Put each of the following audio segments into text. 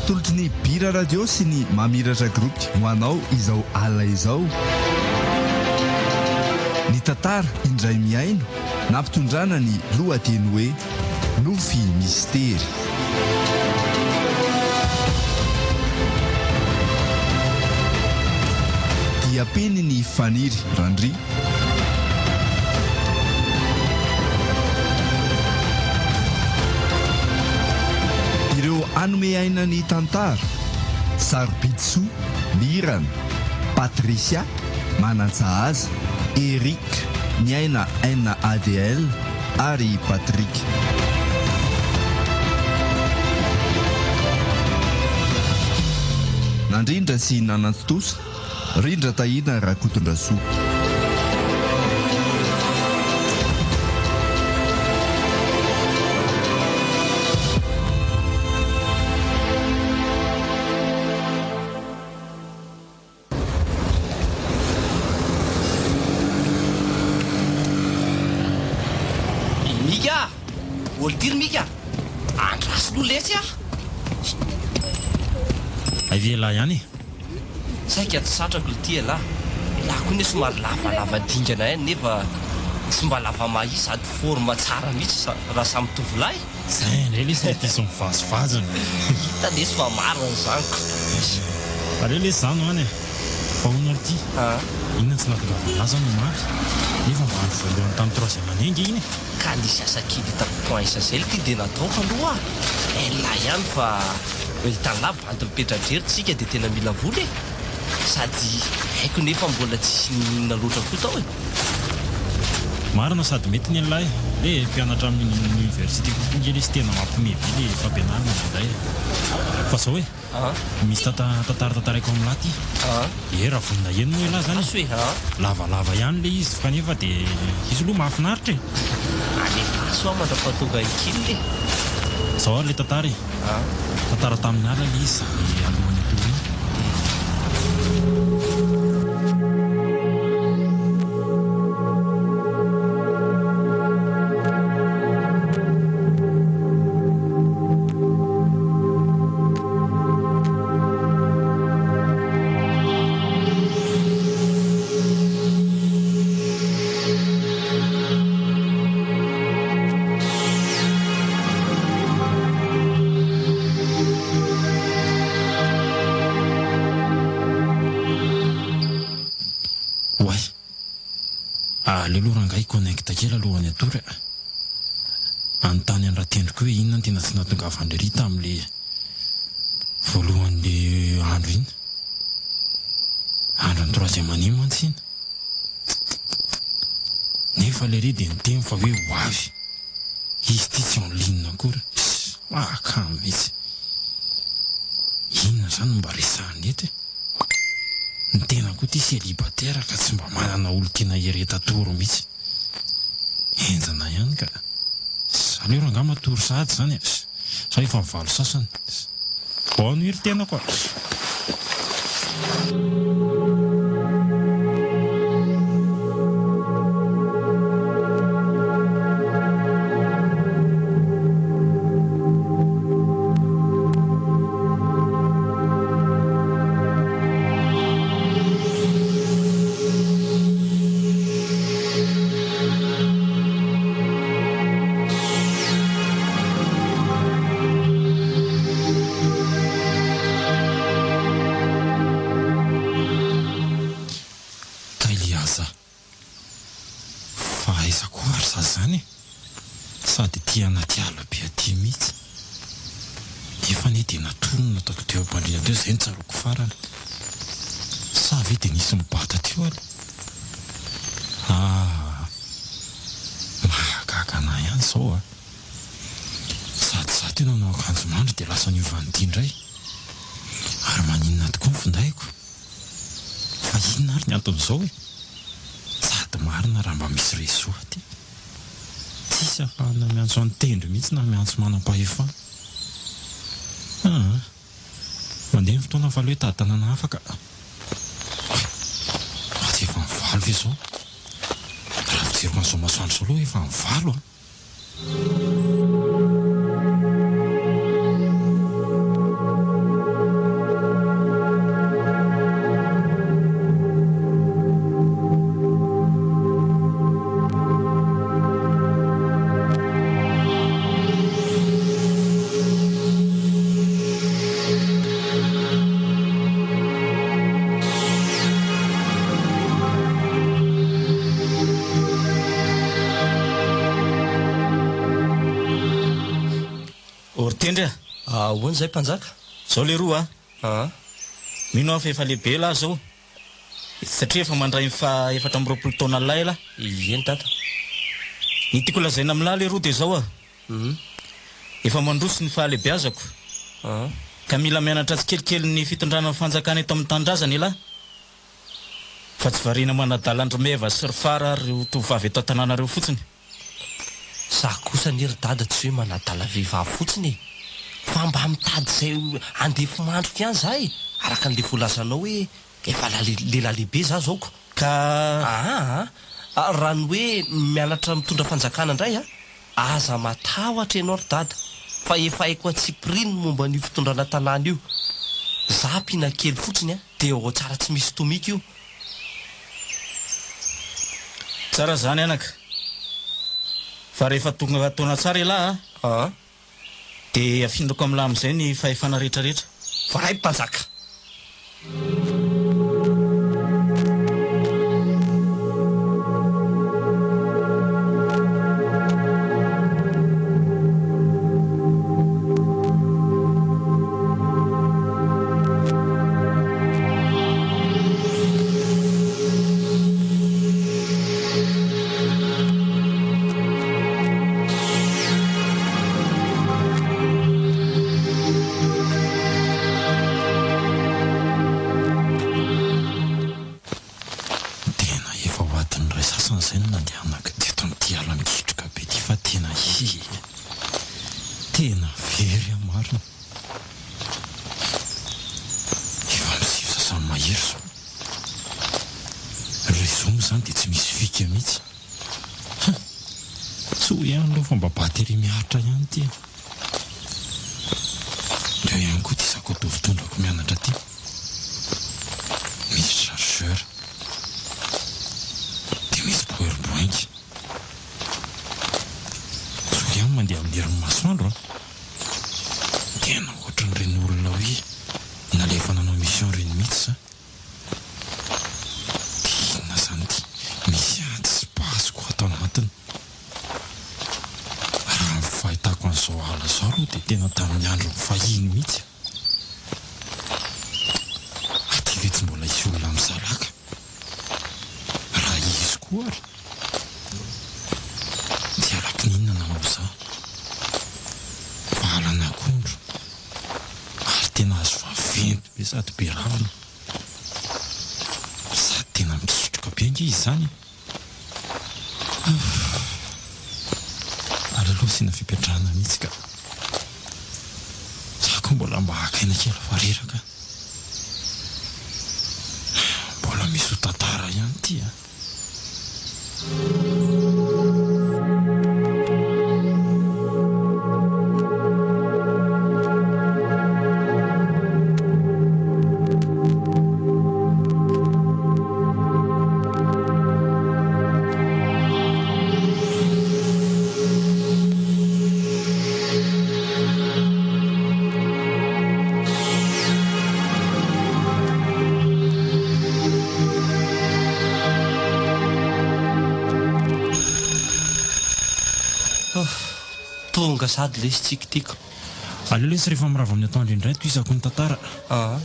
Atolotry ny Bira Radio sy ny Mamiratra Group ho anao izao alina izao ny tantara indray mihaino nampitondrana ny lohateny hoe Nofy Mistery. Diam-penin'i Faniry Randria. Ireo hanome aina ny tantara, Sarobidisoa, Mirana, Patricia, Manantsahaza, Eric, Niaina NADL ary Patrick. Nandrindra sy nanantontosa. Rindra Tahiana Rakotondrasoa. I Mika a! Ol ty ry Mika! Andraso aloha lesy a! Hay ve elah ihany e! Saika tsy satrako lty elah. Elah koa ne somary lavalava dingana ihany nefa tsy mba lava mahia sady forme tsara mihitsy raha samy tovolahy. Zay indray lesy le diso mivazivazy. Hita lesy fa marina izany ko. Aleo lesy za no any e. Fa hono ary ty, inona tsy nahatongavan'lah zany omaly? Nefa mba andro voalohany tamin'ny troisième année ange iny e. Ka nisy asa kely hitako point SAZL ty dia nataoko aloha. Elah ihany fa hitan'lah Bandy mipetra-drery tsika dia tena mila vola e! Sady haiko nefa mbola tsisy ninoninona loatra koa tao e! Marina sady mety ny an'lah e! Le mpianatra amin'ny université kokoa nge lesy tena mampime be le fampianarana indraindray e! Fa zao e! Misy tantara tantaraiko amin'lah ty! Ee raha vonona heno moa elah zany e! Lavalava ihany le izy kanefa de izy aloha mahafinaritra e! Alefaso aho mandra-pahatonga an'i Kil e! Zao ary le tantara e! Tantara tamin'ny alina ilay izy izany alohan'ny hatory iny. Oay! Aleo aloha rangahy hi-connecte kely alohan'ny hatory a! Hanontany an'i Ratendriko hoe inona no tena tsy nahatongavan-dry tamin'le voalohan'le andro iny. Andron'ny troisième année mantsy iny. Nefa lery dia niteny fa hoe ho avy. Izy ity tsy en ligne akory. Pss, mahakamo mihitsy. Inona izany no mba resahana eto e? Ny tena koa ity célibataire ka tsy mba manana olon-tiana hiretan-toro mihitsy. Henjana ihany ka. Aleo rangahy matory sahady izany e. Sa efa valo sasany. Bonne nuit ry tenako a! Kay Liaza, fa aiza koa ary za zany e? Sady aty anaty ala be aty mihitsy. Nefa anie dia natory no nataoko teo am-pandriana teo, izay no tsaroako farany. Sa ve dia nisy nibata teo aloha? Aa! Mahagaga anah ihany izao a! Sady za teo nanao akanjo mandry dia lasa niova an'ity indray. Ary maninona tokoa ny findaiko? Fa inona ary ny anton'izao e? Sady marina raha mba misy réseau aty. Tsisy ahafahana miantso an'i Tendry mihitsy na miantso manam-pahefana. Aa! Mandeha ny fotoana fa aleo hitady tanàna hafa ka. Oay! Fa tsy efa mivalo ve izao? Raha fijeriko an'izao masoandro izao aloha efa mivalo an! Ahoana izay mpanjaka? Zao leroa a! Aa. Mino aho fa efa lehibe elah zao satria efa mandray ny faha 24 taona lahy elah. Eny dada. Ny tiako lazaina amin'lah leroa dia zao a! Hum. Efa mandroso ny fahalebiazako. Aa. Ka mila mianatra tsikelikely ny fitondrana ny fanjakana eto amin'ny tanindrazana elah. Fa tsy variana manadala an-dry Meva sy ry Fara ary ireo tovovavy eto an-tanàna ireo fotsiny. Za kosa anie ry dada tsy hoe manadala vehivavy fotsiny e! Fa mba mitady izay andefimandriko ihany za e! Araka an'le voalazanao hoe efa lehilahy lehibe za zao ko! Ka. Aa raha ny hoe mianatra mitondra fanjakana indray a! Aza matahotra ianao ry dada fa efa haiko antsipiriany ny momba an'io fitondrana tanàna io. Za ampiana kely fotsiny a, dia ao tsara tsy misy tomika io. Tsara izany anaka. Fa rehefa tonga taona tsara ialahy a, Aa. dia afindrako amin'lah amin'izay ny fahefana rehetra rehetra. Voaray mpanjaka. Tena efa ho adiny iray sasany izay no nandehanako teto amin'ity ala mikitroka be ity fa tena ela. Tena very aho marina. Efa amin'ny sivy sasany mahery izao. Ny réseau moa izany dia tsy misy fika mihitsy. Huh! Soa ihany aloha fa mba batterie miaritra ihany ity e. Teo ihany koa ity sac à dos fitondrako mianatra ity. Misy chargeur. Dia misy power bank. Soa ihany mandeha amin'ny herin'ny masoandro an. Tena ohatran'ireny olona hoe nalefa nanao mission ireny mihitsy za. Dia inona izany ity? Misy ady sy basy koa ato anatiny. Raha ny fahitako an'izao ala izao aloha dia tena tamin'ny andron'ny fahiny mihitsy. Aty ve tsy mbola hisy olona misalaka? Raha hisy koa ary dia ala-kininina na moza fa alan'akondro ary tena azo vaventy be sady be ravina. Sady tena mikitroka be ange izy izany e! Ary aloha asiana fipetrahana mihitsy ka. Za koa mbola mba haka aina kely fa reraka. Mbola misy ho tantara ihany ity a. Tonga sady lesy tsiky tiako. Aleo lesy rehefa mirava amin'ny atoandro indray tohizako ny tantara. Fa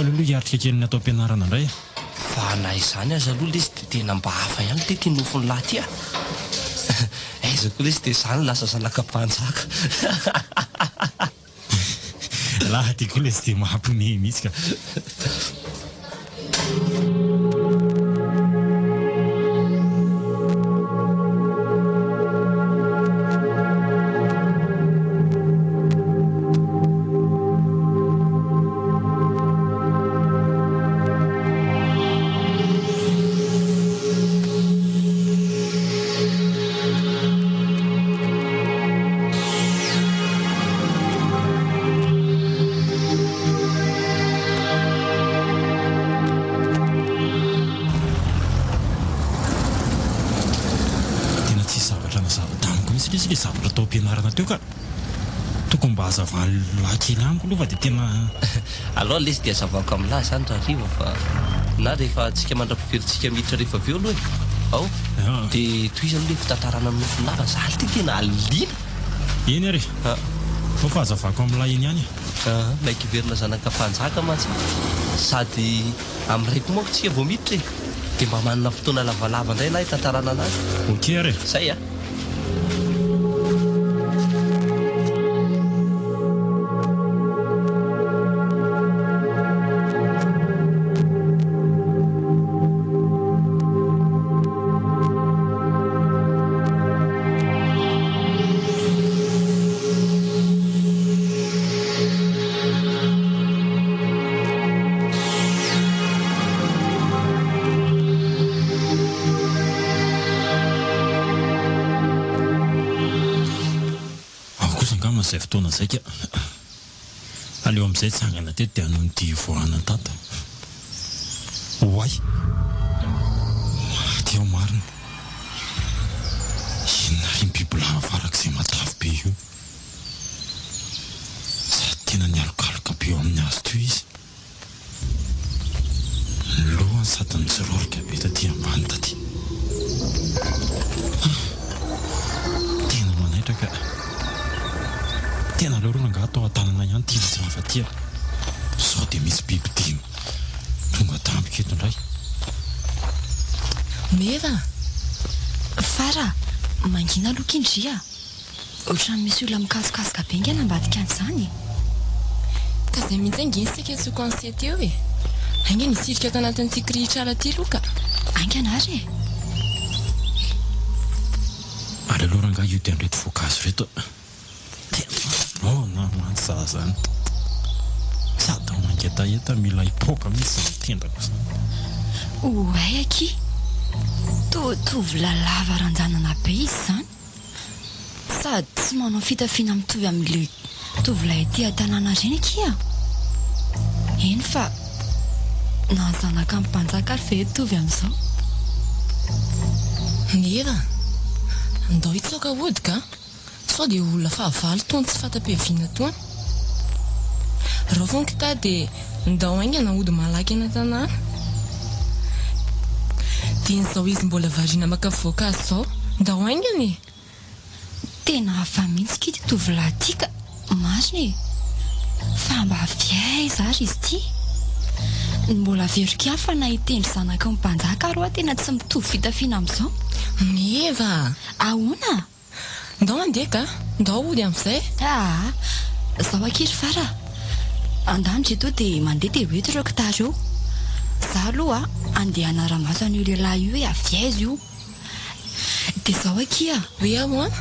aleo aloha hiatrika kely ny ato am-pianarana indray e. Fa na izany aza aloha lesy dia tena mba hafa ihany ity ity nofin'ny lahy ity a! Aiza koa lesy dia izaho no lasa zanaka mpanjaka. Lahy ity koa lesy dia mampiomehy mihitsy ka. Tena tsisy zavatra nazava tamiko mihitsy lesy ilay zavatra tao am-pianarana teo ka. Tokony mba hazavan'i lahy kely amiko aloha fa dia tena. Alao lesy dia hazavako amin'lah izany rahariva fa na rehefa tsika mandra-piverintsika miditra rehefa avy eo aloha e! Ao! Dia tohizo aloha ilay fitantarana ny nofy lava za ty tena liana! Eny ary e! Ao fa hazavako amin'ilay iny ihany e. Aa, maika hiverina zanaka mpanjaka mantsy aho. Sady amin'ny iray koa manko tsika vao miditra e. Dia mba manana fotoana lavalava indray lahy hitantarana anazy. Ok ary e. Zay a. Ao kosa angamba izay fotoana izay ka. Aleo amin'izay tsangana teto dia hanohy ny dia hivoahana tato. Oay! Maty aho marina. Inona ary iny bibilava farak'izay matavy be io? Sady tena nialokaloka be eo amin'ny hazo teo izy. Ny lohany sady nitsirorika be taty ambany taty. Tena manaitra ka. Tena aleo aloha rangahy atao an-tanana ihany ity vitsivava ity a. Sao dia misy bibidia tonga tampoka eto indray. Meva a! Fara, mangina aloha ky ndry a! Ohatran'ny misy olona mikasokasoka be ange any ambadika any izany e! Ka izay mihitsy ange ny saika antsoiko an'i teo e! Haingana hisirika ato anatin'ity kirihitr'ala ity aloha ka! Haingana ary e! Aleo aloha rangahy hiody an'ireto voankazo ireto a! Tena noana mantsy za zany. Sady mangetaheta mila hipoaka mihitsy izany tendako izany. Oay akia! Toa tovolahy lava ranjanana be izy izany. Sady tsy manao fitafiana mitovy amin'ilay tovolahy ety an-tanàna ireny akia. Eny fa na ny zanaka mpanjaka ary ve hitovy amin'izao. Meva, ndao hitsoaka hody ka! Sao dia olona fahavalo tony tsy fanta-piaviana tony. Raofy ny kitay dia ndao haingana hody malaky any an-tanàna. Dieny izao izy mbola variana maka voankazo izao, ndao haingana e! Tena hafa mihitsy ity tovolahy ity ka! Marina e! Fa mba avy aiza ary izy ity? Ny mbola averiko ihany fa na hitendry zanaky ny mpanjaka ary hoa tena tsy mitovy fitafiana amin'izao. Meva a! Ahoana? Ndao handeha ka! Ndao hody amin'izay! Aa! Zao akia ry Fara a! Andany ry to dia mandeha dia hoeto ireo gitara ireo. Za aloha andeha hanara-maso an'io lehilahy io hoe avy aiza io. Dia zao akia a! Hoe ahoana?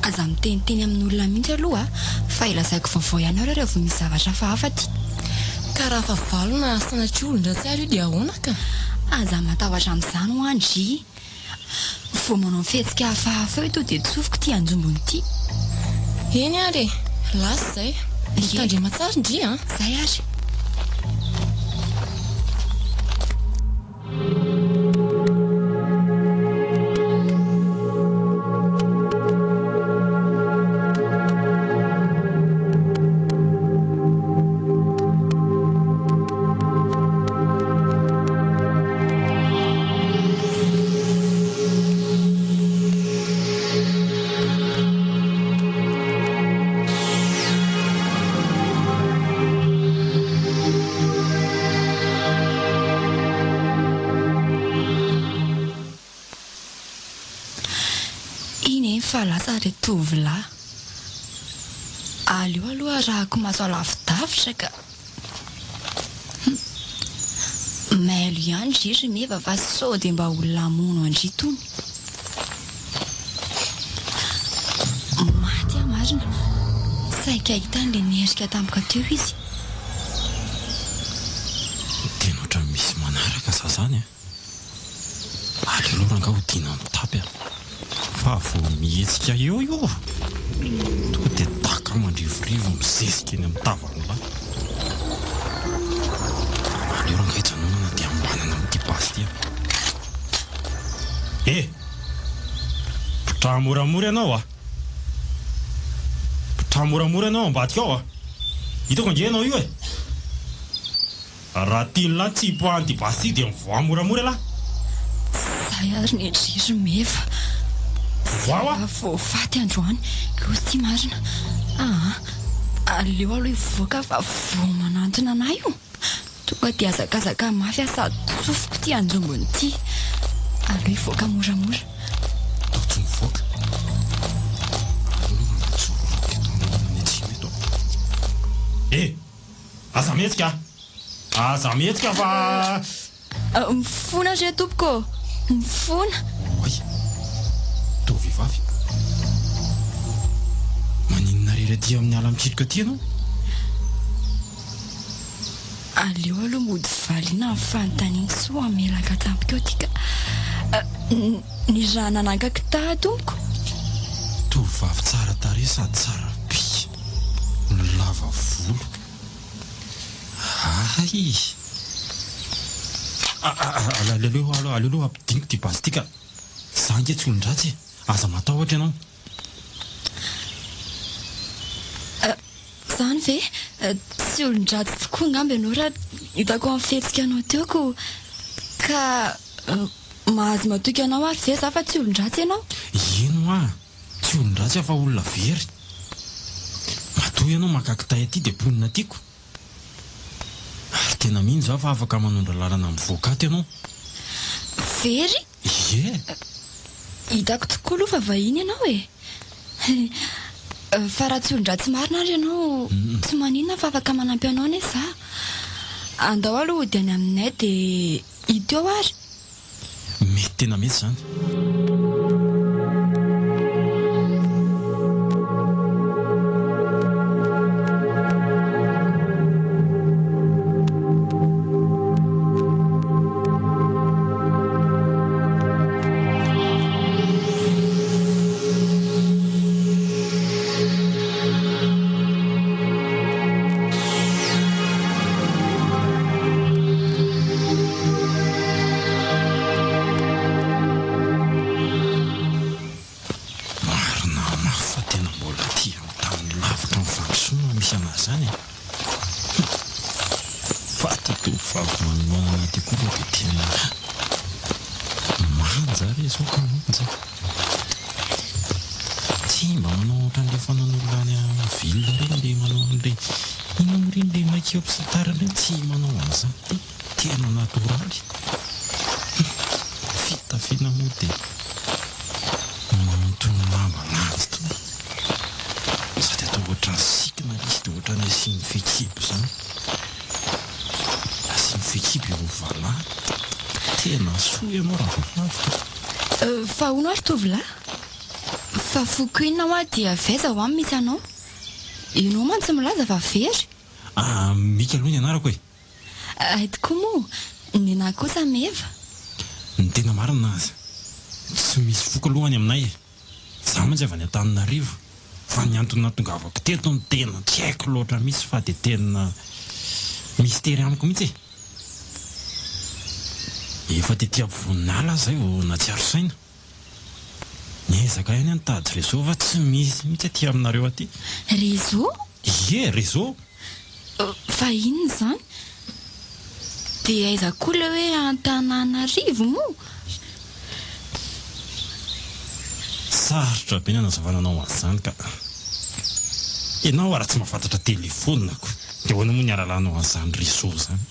Aza miteniteny amin'olona mihitsy aloha fa ilazaiko vaovao ihany nareo raha vao misy zavatra hafahafa aty. Ka raha fahavalo na sanatria olon-dratsy ary io dia ahoana ka? Aza matahotra amin'izany hoa ndry. Vao manao fihetsika hafahafa eo to dia tsofiko ity anjombony ity. Eny ary e! Lasa izay. Mitandrema tsara ndry a! Zay ary. Iny eny fa lasa ry tovolahy. Aleo aloha arahako maso alavidavitra ka. Mailo ihany ry ry Meva fa sao dia mba olona hamono an-dry itony. Maty aho marina. Saika hitany ilay niherika tampoka teo izy. Tena ohatran'ny misy manaraka za zany a! Aleo aloha rangaha hodiana mitapy a! Fa vao mihetsika eo io tonga dia daka mandrivorivo mizesika eny amin'ny tavan'ny lahy. Aleo rangaha hijanonana dia ambanana amin'ity basy ity a! Eh! Mpitraha moramora ianao a! Mpitraha moramora ianao ambadika ao a! Hitako ange ianao io e! Raha tian'lah tsy hipoahan'ity basy ity dia mivoaha moramora elah. Zay ary ny ndry ry meva. Mivoaha hoa. Zay vao faty androany. Loza ity marina. Aa. Aleo aloha hivoaka fa vao manantona anah io. Tonga dia hazakazaka mafy aho sady tsofiko ity anjombony ity. Aleo hivoaka moramora. Toa tsy mivoaka. Aleo aloha mba joroko eto amin'ny ilany atsimo eto. Eh! Aza mihetsika a! Aza mihetsika fa. Mifona re tompoko ô! Mifona! Oay! Toa vehivavy. Maninona rery aty amin'ny ala mikitroka aty ianao? Aleo aloha mody valiana ny fanontaniana soa hamelaka tampoka eo ty ka. Ny raha nanangako taha tompoko. Tovovavy tsara tarehy sady tsara bika no lava volo. Hay! Aleo aloha ampidiniko ity basy ity ka. Za ange tsy olon-dratsy e! Aza matahotra ianao. Izany ve? Tsy olon-dratsy tokoa angamba ianao raha hitako amin'ny fihetsikanao teo ko. Ka mahazo matoky anao ary ve za fa tsy olon-dratsy ianao? Eny hoa, tsy olon-dratsy aho fa olona very. Matoa ianao maka kitay aty dia mponina tiako. Ary tena mino za fa afaka manondro lalana mivoaka ato ianao. Very? Ie. Hitako tokoa aloha fa vahiny ianao e. Fa raha tsy olon-dratsy marina ary ianao, tsy maninona fa afaka manampy anao anie za. Andao aloha hody any aminay dia hita eo ary. Mety tena mety izany. Marina mafy fa tena mbola aty amin'ny tany lavitra ny fandrosoana no misy an'azy izany e! Hum! Fa ity tovovavy manoloana anah ity koa aloha dia tena manja re izao ka manja! Tsy mba manao ohatran'ilay fanaon'olona any amin'ny ville ireny ilay manao an'ilay inona moa ireny ilay make up sy ny tariny ireny, tsy manao an'izany ity, tena natoraly. Hum! Fitafiana moa dia manao an'itony lamba landy itony. Sady atao ohatran'ny sikina ilay izy dia ohatran'ny asiany fehikibo izany. Asiany fehikibo eo amin'ny valahany. Tena soa ianao rahavehivavy ka. Fa hono ary tovolahy? Fa foko inona hoa dia avy aiza hoa no misy anao? Ianao mantsy milaza fa very. Ah, Mika aloha ny anarako e! Hay tokoa moa, nenaha kosa meva. Ny tena marina aza, tsy misy foko aloha any aminay e! Za mantsy avy any Antananarivo, fa ny antony nahatongavako teto no tena tsy haiko loatra mihitsy fa dia tena mistery amiko mihitsy e! Efa tety ampovoan'ala aho izay vao nahatsiaro saina. Niezaka ihany aho nitady réseau fa tsy misy mihitsy aty aminareo aty. Réseau? Ie, réseau! Fa inona izany? Dia aiza koa ilay hoe Antananarivo moa? Sarotra be ny hanazavana anao an'izany ka. Ianao ary tsy mahafantatra telefaonina ko. Dia ahoana moa ny hahalalanao an'izany réseau izany?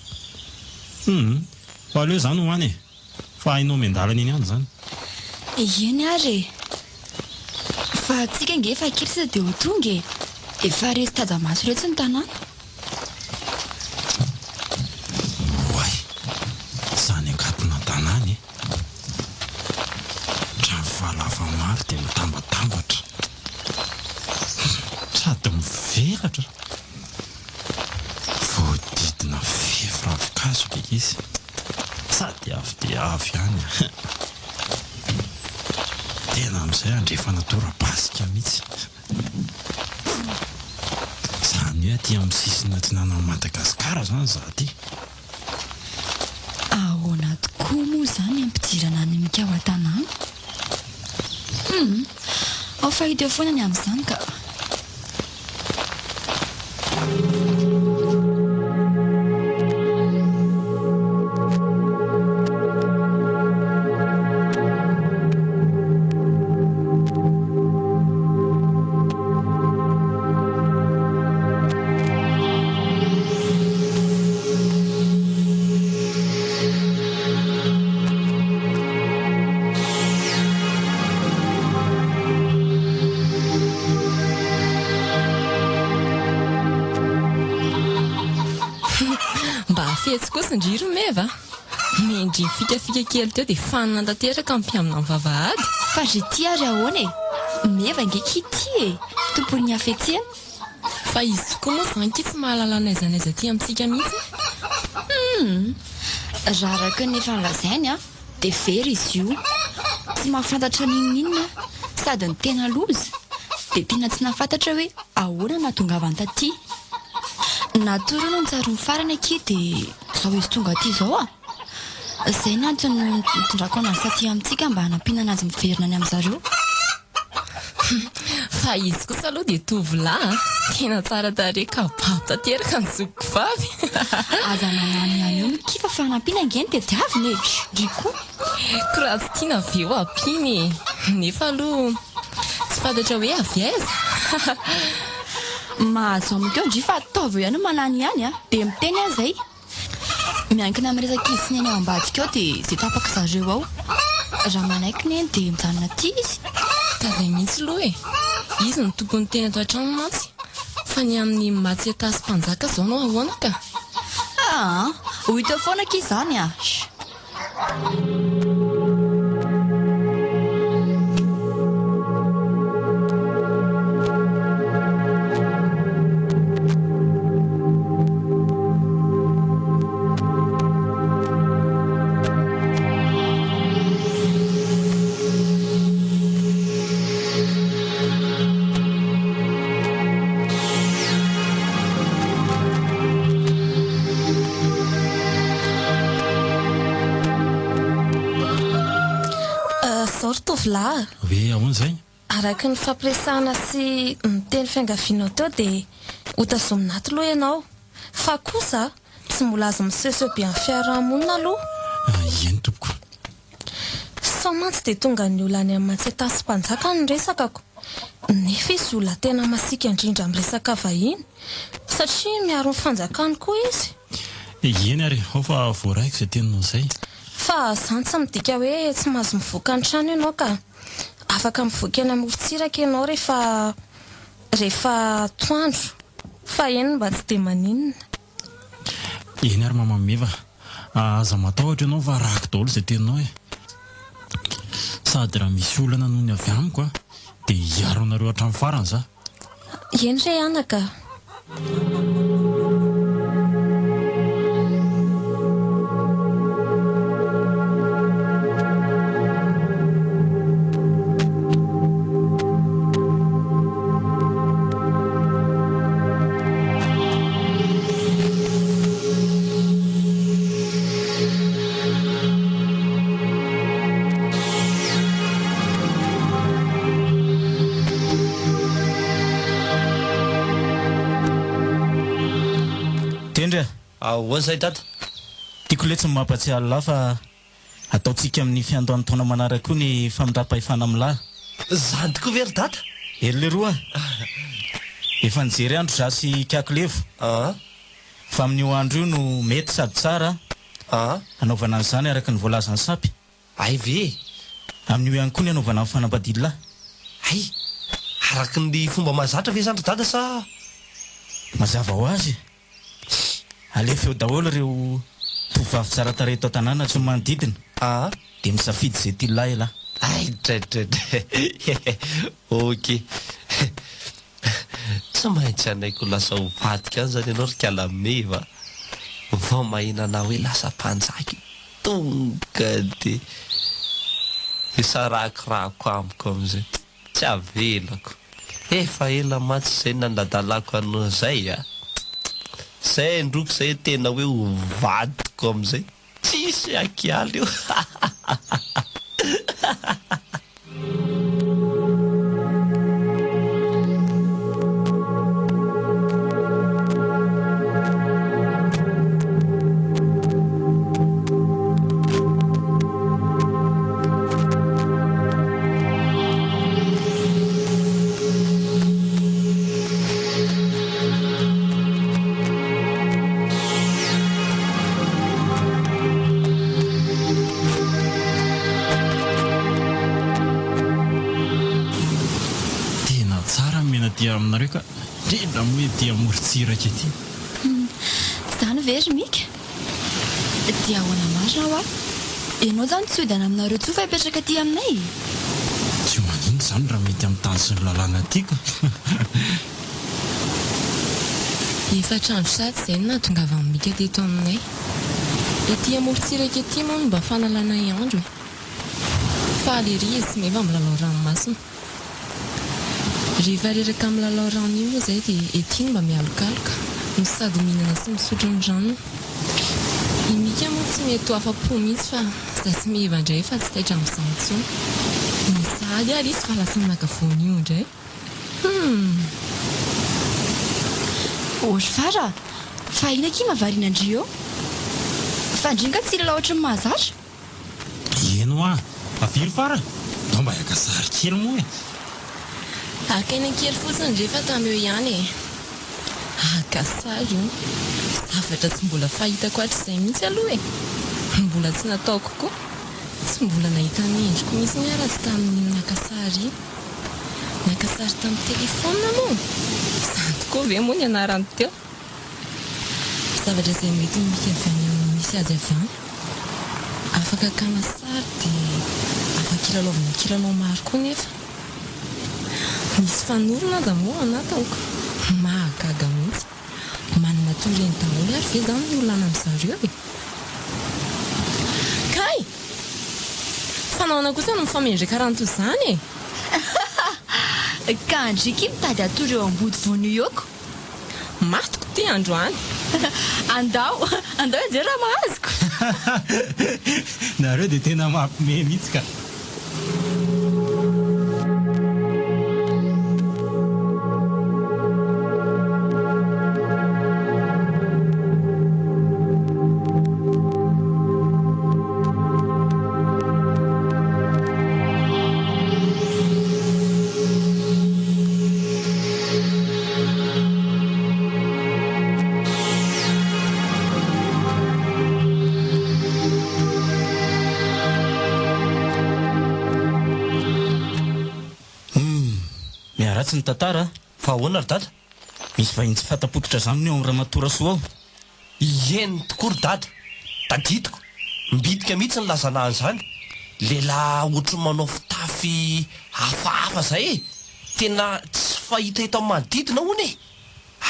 Hum, fa aleo izany ho any e. Fa hainao miandalana eny ihany izany. Eny ary e. Fa tsika ange efa kely sisa dia ho tonga e. Efa resy taza-maso iretsy ny tanàna. Oay, izany ankatona an-tanàna e. Trano fahalafa maro dia mitambatambatra. Sady mivelatra. Voahodidina fefy ravinkazo ilay izy. Sady avo dia avo ihany an. Tena amin'izay andrefana tora-pasika mihitsy. Izany hoe aty amin'ny sisiny atsinanan'i Madagasikara izany izaho aty. Ahoana tokoa moa izany ny hampidirana an'i Mika ao an-tanàna? Hum, ao fa hita eo foana ny amin'izany ka. Mba fetsy kosa ndry ry Meva a! Mendry fikafika kely teo dia fanina tanteraka ny mpiambina ny vavahady. Fa ry ty ary ahoana e? Meva ange ki ty e! Tompon'ny hafetsena. Fa izy tokoa moa izany ki tsy mahalala n'aiza n'aiza aty amintsika mihitsy e! Humm! Raha araka ny efa nolazainy an, dia very izy io. Tsy mahafantatra n'inon'inona sady ny tena loza dia tena tsy nahafantatra hoe ahoana no nahatongavany taty. Natoro ny tsarony farany akia dia izao izy tonga aty izao a! Izay ny antony nitondrako anazy taty amintsika mba hanampiana anazy miverina any amin'zareo. Fa izy kosa aloha dia tovolahy a! Tena tsara tarehy ka babo tanteraka ny zokiko vavy. Aza manano ihany eo Micky fa fanampiana ange no tediavina e! Ndry koa. Ko raha tsy tiana avy eo ampiana e! Nefa aloha tsy fantatra hoe avy aiza. Mahazo amiko eo ndry fa ataovy eo ihany ny manano ihany a! Dia miteny aho izay. Miankina amin'ny resak'izy sy Neny ao ambadika ao dia izay tapaka zareo ao. Raha manaiky Neny dia mijanona aty izy. Ka izay mihitsy aloha e! Izy no tompon'ny tena ato an-trano mantsy. Fa ny amin'i Matsieta sy Mpanjaka izao no ahoana ka? Aa! Ho hita eo foana akia izany a! Zao ry tovolahy a! Hoe ahoana izay? Araka ny fampiresahana sy ny teny fiangavianao teo dia ho tazomina ato aloha ianao. Fa kosa tsy mbola azo misehoseho be amin'ny fiaraha-monina aloha. Eny tompoko. Sao mantsy dia tongan'ny olona any amin'ny Matsiatasy Mpanjaka ny resakako. Nefa izy olona tena masiaka indrindra amin'ny resaka vahiny. Satria miaro ny fanjakany koa izy. Eny ary, ao fa voaraiko izay teninao izay. Fa izany tsy midika hoe tsy mahazo mivoaka ny trano ianao ka. Afaka mivoaka eny amorontsiraka ianao rehefa rehefa atoandro. Fa eny mba tsy dia maninona. Eny ary Mama Meva a, aza matahotra ianao fa arahako daholo izay teninao e. Sady raha misy olana noho ny avy amiko a, dia hiaro anareo hatramin'ny farany za. Eny re anaka a. Tendry a! Ahoana izay dada? Tiako letsy ny mampatsiahy an'lah fa Ataontsika amin'ny fiandohan'ny taona manaraka koa ny famindram-pahefana amin'ny lahy. Zany tokoa ve ry dada? Eny leroa a! Efa nijery andro za sy Ikaky Levo. Fa amin'io andro io no mety sady tsara hanaovana an'izany araka ny voalazan'ny sapy. Hay ve e! Amin'io ihany koa ny hanaovana ny fanambadian'ny lahy. Hay! Araka ny fomba mahazatra ve izany ry dada sa? Mazava ho azy e! Alefa eo daholo ireo tovovavy tsara tarehy eto an-tanàna sy ny manodidina dia misafidy izay tian'i lahy elah. Hay dredredre ok Tsy maintsy hanaiky ho lasa ho vadiko any zany ianao ry kala meva a! Vao maheno anah hoe lasa mpanjaka io tonga dia hisarakorako amiko amizay. Tsy avelako. Efa ela mantsy izay nanadalako anao izay a! Izay androko izay tena hoe ho vadiko amin'izay. Tsisy akiala eo. Tena tsara ny miaina aty aminareo ka, indrindra moa ety amorontsiraka ety. Izany ve ry Mika? Dia ahoana marina hoa? Ianao izany tsy hody any aminareo intsony fa hipetraka aty aminay e? Tsy maninona izany raha mety amin'ny tany sy ny lalàna aty ka. Efatra andro sady izay no nahatongavan'i Mika teto aminay. Ety amorontsiraka ety moa no mba fanalanay andro e. Faly ery izy sy Meva milalao ranomasina. Rehefa reraka milalao rano iny moa izay dia ety no mba mialokaloka, no sady mihinana sy misotro ny ranony. I Mika moa tsy mety ho afa-po mihitsy fa za sy Meva indray efa tsy taitra amin'izany intsony. Nisady ary izy fa lasa naka voanio indray. Humm. Ô ry Fara a! Fa ina akia mahavariana an-dry eo? Fa ndry nga tsy hilalao ohatry ny mahazatra? Eny hoa! Avia ry Fara! Ndao mba haka sary kely moa e! Haka aina kely fotsiny re fa tamy eo ihany e! Haka sary io! Zavatra tsy mbola fahitako hatrizay mihitsy aloha e! Mbola tsy nataoko koa! Tsy mbola nahita ny endriko mihitsy aho raha tsy tamin'iny naka sary iny. Naka sary tamin'ny telefaonina moa? Izany tokoa ve moa ny anarany teo? Zavatra izay mety ho mika avy any amin'ny misy azy avy any. Afaka akana sary dia afaka ilalaovana kilalao maro koa nefa. Misy fanorona aza moa ao anatiny ko! Mahagaga mihitsy. Manana toy ireny daholo ary ve izany ny olona any amin-dry zareo e? Kay! Fa nahoana kosa no mifamendreka rano toy izany e? Ka ndry ki mitady hatory eo ambody voanio eo ko! Matiko ty androany. Andao, andao hijery raha mahazoko. Nareo dia tena mampime mihitsy ka. Humm, miharatsy ny tantara a! Fa ahoana ry dada? Misy vahiny tsy fanta-pototra zany hono eo amin'i Ramatoa Rasoa ao. Ieny tokoa ry dada, tadidiko, mibidika mihitsy ny lazana an'izany, lehilahy ohatry ny manao fitafy hafahafa zay e, tena tsy fahita eto amin'ny manodidina hono e,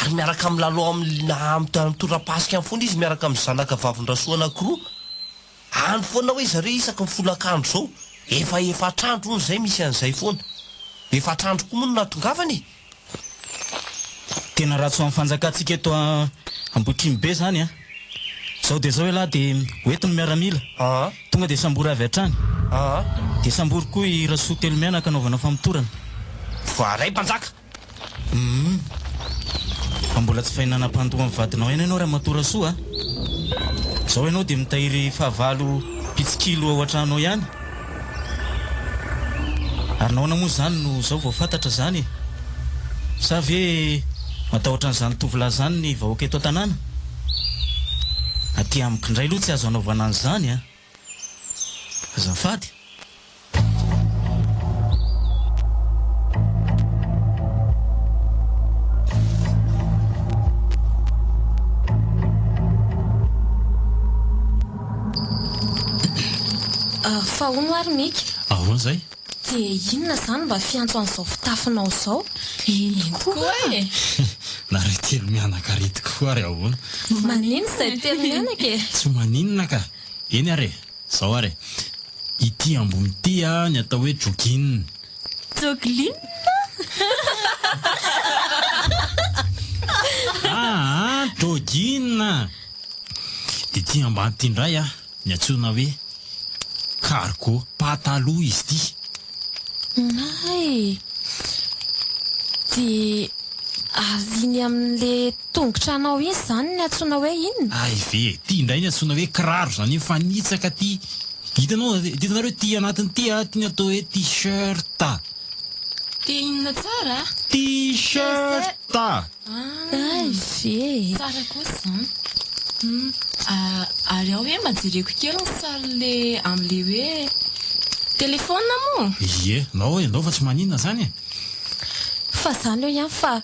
ary miaraka milalao amin'ny amin'ny torapasika any foana izy miaraka amin'ny zanaka vavin-dRasoa anankiroa, Any foana hoe zareo isaky ny folakandro zao, efa efatr'andro hono zay misy an'izay foana. Efatr'andro koa moa no nahatongavany e! Tena ratsy ho an'ny fanjakantsika eto Ambohitrimo be zany an! Zao dia zao ialahy dia ho eto ny miaramila, tonga dia sambory avy hatrany. Dia sambory koa i Rasoa Telomianaka anaovana famotorana. Voaray mpanjaka! Humm. Fa mbola tsy fay nanam-pandoa ny vadinao ihany ianao Ramatoa Rasoa a! Izao ianao dia mitahiry fahavalo mpitsikilo ao an-trano ao ihany? Ary nahoana moa izany no izao vao fantatra izany e? Sa ve matahotra an'izany tovolahy izany ny vahoaka eto an-tanàna? Aty amiko indray aloha tsy azo anaovana an'izany a! Azafady. Fa hono ary Mika? Ahoana izay? Dia inona izany mba fiantso an'izao fitafinao izao? Eny koa e! Nareo telo mianaka ry tokoa ary ahoana? Maninona izay telo mianaka e? Tsy maninona ka! Eny ary e! Izao ary e! Ity ambony ity ny atao hoe jogging. Jogging? Aa, jogging! Dia ity ambany ity indray ny antsoina hoe cargo, pataloha izy ity. Hay! Dia ary iny amin'ilay Tongotra anao iny izany ny antsoina hoe inona? Hay ve e! Ty indray ny antsoina hoe kiraro izany hoe mifanitsaka ty. Hitanao, hitanareo ty anatiny ty a, ty ny atao hoe t-shirt. Ty inona tsara a? T-shirt! Hay ve e! Tsara kosa izany. Hum, ary ao hoe mba jereko kely ny sarin'le amin'le hoe telephone moa? Ie, ndao e, ndao fa tsy maninona izany e! Fa izany eo ihany fa.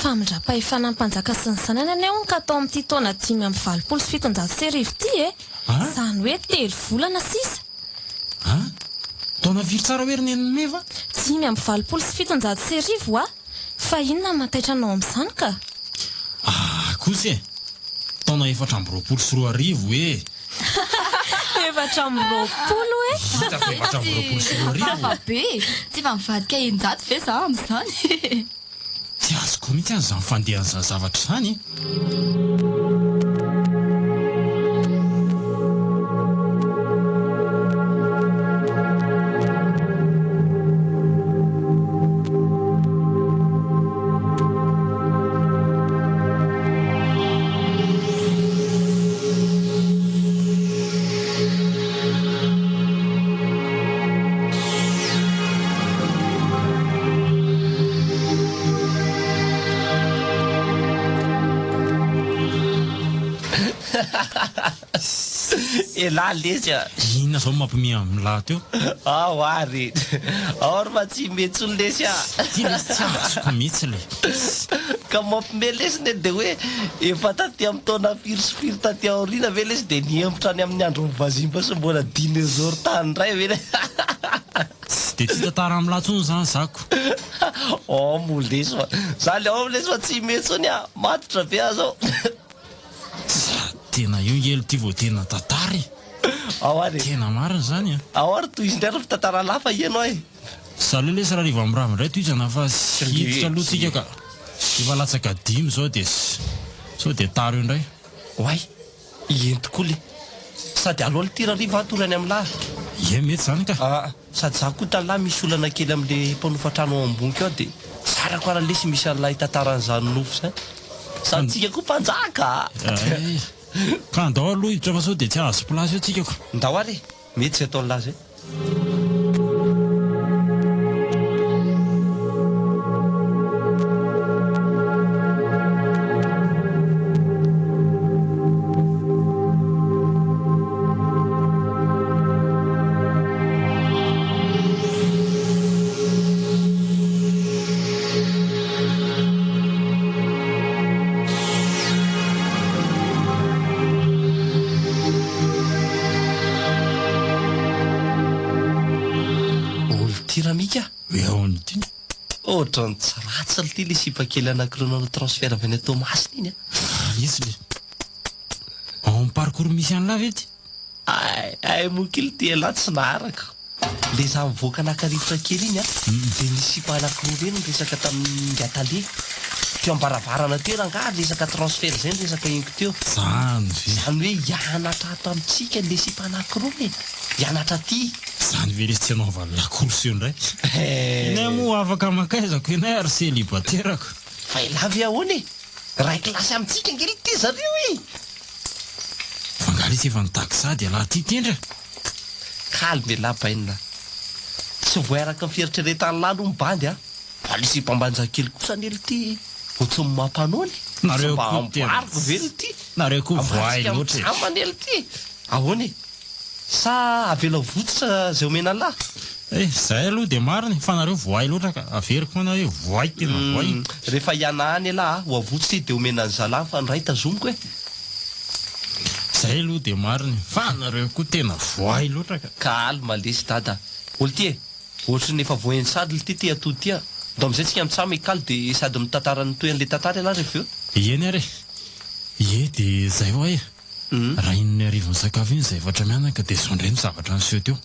Famindram-pahefana ny mpanjaka sy ny zanany anie hono ka atao amin'ity taona 1785 ity e! Izany hoe telo volana sisa. An? Taona firy tsara hoe ry Neny Meva? 1785 hoa! Fa inona no mahataitra anao amin'izany ka? Ah kosa e! Taona 2024 e! 24 e! Hitako 2024. Hafahafa be e! Tsy efa mivadika 600 ve za amin'izany e? Tsy azoko mihitsy an'izany fandehan'izany zavatra izany e! Elah lesy a! Inona zao mampime amin'lah teo? Ao ary! Ao ary fa tsy hime intsony lesy a! Ty lesy tsy azoko mihitsy le. Ka mampime lesy ne de hoe efa taty amin'ny taona firy sy firy taty aoriana ve lesy de nihemotra any amin'ny andron'ny vazimba sy mbola dinosaure tany indray ve le. Tsy de tia tantara amin'lah tsony zany zako. Ao moa lesy fa za le ao lesy fa tsy hime intsony a! Matotra be aho zao. Sady tena io nge ity vao tena tantara e! Ao ary e! Tena marina izany a! Ao ary tohizo indray ry fitantara lafa ianao e! Salut lesy Rariva mirava indray tohizana fa hiditra aloha tsika ka! Efa latsaka dimy izao dia sao dia tara eo indray. Oay! Eny tokoa le! Sady aleo aloha ity Rariva hatory any amin'lah. Ie mety izany ka! Aa! Sady za koa tala misy olana kely amle mpanofa trano ao amboniko ao de zarako ara lesy misy an'ilay tantaran'izany nofy zany. Sady tsika koa mpanjaka a! Ay! Ka andao aloha hiditra fa sao de tsy hahazo place eo tsika ko! Ndao ary e! Mety zay ataon'lah zay. Olo ty Ramika a! Hoe ahoana ity? Ohatran'ny tsy ratsy lty le sipa kely anankiroa nanao transfert avy any Toamasina iny a! Izy le. Ao amin'ny parcours misy an'lah ve ty? Hay, hay moa kely ty elah tsy naharaka. Le za mivoaka naka rivotra kely iny an, de nisy sipa anakiroa ireny niresaka tamin'i Ingahy Tale. Teo am-baravarana teo rangaha resaka transfert zay ny resaka henoko teo. Zany ve? Zany hoe hianatra ato amintsika le sipa anakiroa e! Hianatra aty. Zany ve lesy tsy hanaovany lakolosy eo indray? Inay moa afaka mankaizako inay ary celibaterako. Fa elah ve ahoana e? Iray kilasy amintsika ange ity zareo e! Fa nga lesy efa nitaky sady ialahy ty tendry a! Calme elah bainina. Tsy voay araka ny fieritreretan'lah aloha ny bandy a! Fa le sipa mbanjakely kosa anie lty ohatry ny mampanao e! Nareo Tsy mba koa tena amboariko ve lty? Nareo koa voay Amboarintsika loatra e! amin'ny jamba anie lty e! Ahoana e? Sa avela ho votsotra zay omena anlah? Eh, zay aloha dia marina e, fa nareo voay loatra ka, averiko foana hoe voay tena voay. Humm, rehefa hiana any elah a, ho avotsotra izy dia omena an'i zalah fa ny ray tazomiko e. Zay aloha dia marina e, fa nareo koa tena voay loatra ka. Calme lesy dada, olo ty e, ohatry ny efa voahenjy sady lty ty atody ty a, ndao amizay tsika mitsam i kaly de sady mitantara ny tohin'le tantara elah rehefa avy eo. Eny ary e, ie dia zay hoa e. Raha iny hariva nisakafo iny izay efatra mianaka dia izao indray no zavatra niseho teo.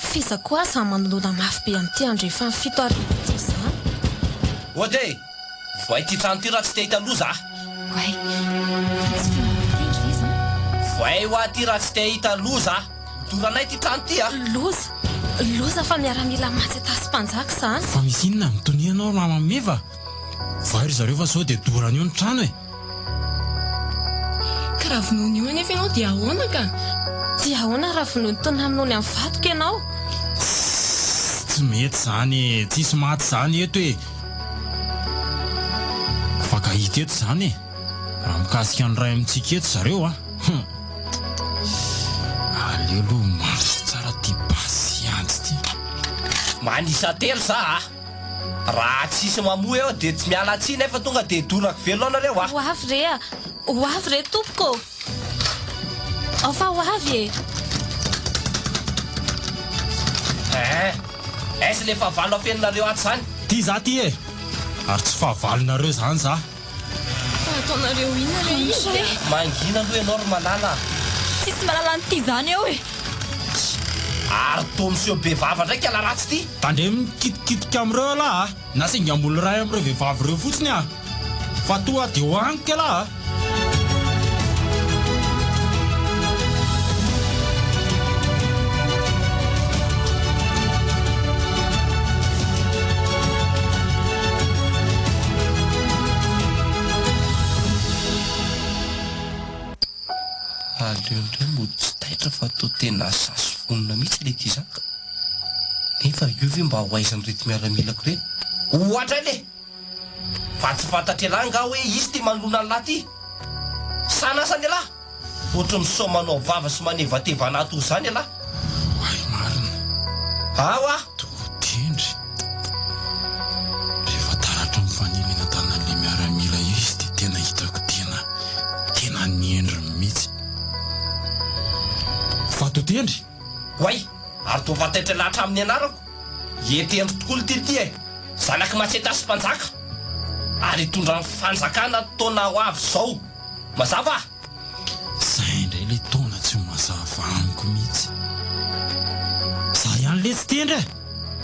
F'iza koa aza manoloana mafy be amin'ity andrefan'ny 7000 ity izany? Ody e! Voay ity trano ity raha tsy te hahita loza a! Oay, fa tsy feno mitendry ve izany? Voay hoa ity raha tsy te hahita loza a! Hodoranay ity trano ity a! Loza! Loza fa miaramila maty atasy mpanjaka izany. Fa misy inona mitonia anao Mama Meva? Voay ry zareo fa sao dia dorana eo ny trano e! Ka raha vonoiny eo anefa ianao dia ahoana ka? Dia ahoana raha vonoiny toy ny hamonoany amin'ny vadiko ianao? Tssss, tsy mety izany e! Tsisy maty izany eto e! Mifankahita eto izany e! Raha mikasika ny iray amintsika eto zareo a! Hum! Aleo aloha mandritra tsara ity basy andry ity. Manisa telo za a! Raha tsisy mamoa eo dia tsy miala tsiny aho fa tonga dia dorako velona nareo a! Ho avy re a! Ho avy re tompoko ô! Ao fa ho avy e! Eeh! Aiza le fahavalo afeninareo ato zany? Ty za ty e! Ary tsy fahavalonareo zany za! Fa ataonareo inona re izy e? Mangina aloha ianao ry Malala a! Tsisy mahalala an'ity izany eo e! Ary toa miseho be vava indray kala ratsy ity! Tandremo mikitikitika amin'ireo ialahy a! Na singam-bolo iray amin'ireo vehivavy ireo fotsiny a! Fa toa dia ho haniko ialahy a! Aleo indray mody tsy taitra fa toa tena sasy vonona mihitsy ilay kizaka. Nefa io ve mba ho aizan'ireto miaramilako ireto? Ohatra le! Fa tsy fantatr'ialahy angaha hoe izy ity manoloana an'lah ty? Sanasan'ialahy! Ohatry ny sao manao vava sy manevateva anah toa izany ialahy. Oay marina. Ao ah! Toa tendry. Rehefa taratra ny fanilina tanan'ilay miaramila io izy dia tena hitako tena tena ny endriny mihitsy. Fa toa tendry? Oay! Ary toa fantatr'ialahy hatramin'ny anarako. Ie tendry tokoa lty ity e! Zanak'i Masetasy mpanjaka ary hitondra ny fanjakana taona ho avy izao. Mazava? Zay indray le taona tsy ho mazava amiko mihitsy. Za ihany letsy tendry e!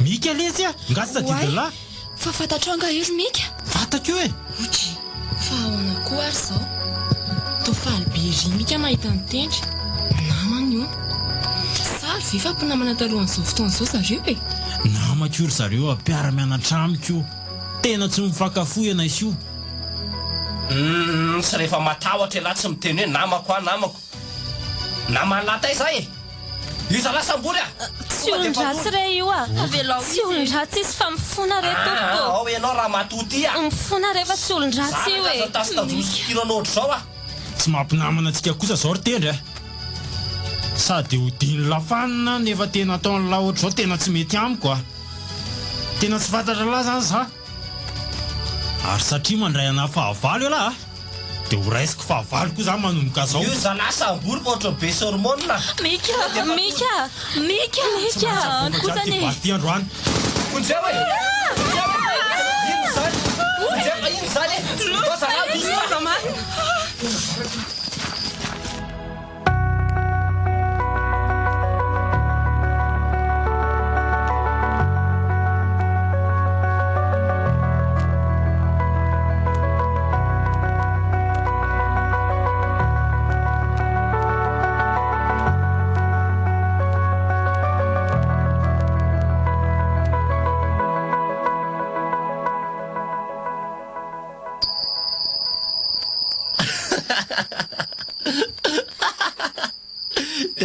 Mika letsy a! Nga tsy tadidin'lah? Oay! Fa fantatrao nga io ry Mika? Fantako io e! Otry! Fa ahoana koa ary izao? Toa faly be ery Mika mahita an'i Tendry. Namany hono. Sa ve fa mpinamana talohan'izao fotoana izao zareo e? Namako io ry zareo a, mpiara-mianatra amiko io. Tena tsy mifankafoy ianay sy io. Humm tsy rehefa matahotra ialahy tsy miteny hoe namako aho namako. Naman'lah taiza aho e! Io zalahy sambory a! Tsy olon-dratsy re io a! Avelao Tsy izy e! olon-dratsy izy fa mifona re tompoko Aa ô! ao ianao ramatoa ty a! Mifona re fa tsy olon-dratsy io Zanaka e! aza tasy tazomy sikiranao ohatr'izao a! Tsy mampinamana antsika kosa zao ry Tendry a! Sady hodian'lah fanina nefa tena ataon'lah ohatr'izao tena tsy mety amiko a! Tena tsy fantatr'lah zany za! Ary satria mandray anah fahavalo ialahy a! Dia ho raisiko fahavalo koa za manomboka zao. Io zalahy sambory fa ohatran'ny be hormone. Mika! Mika! Mika! Tsy maintsy avoaka jiaby ty basy ty androany. Vonjeo e! Vonjeo e! Inona izany? Vonjeo fa inona izany e? Ndao zalahy dositra.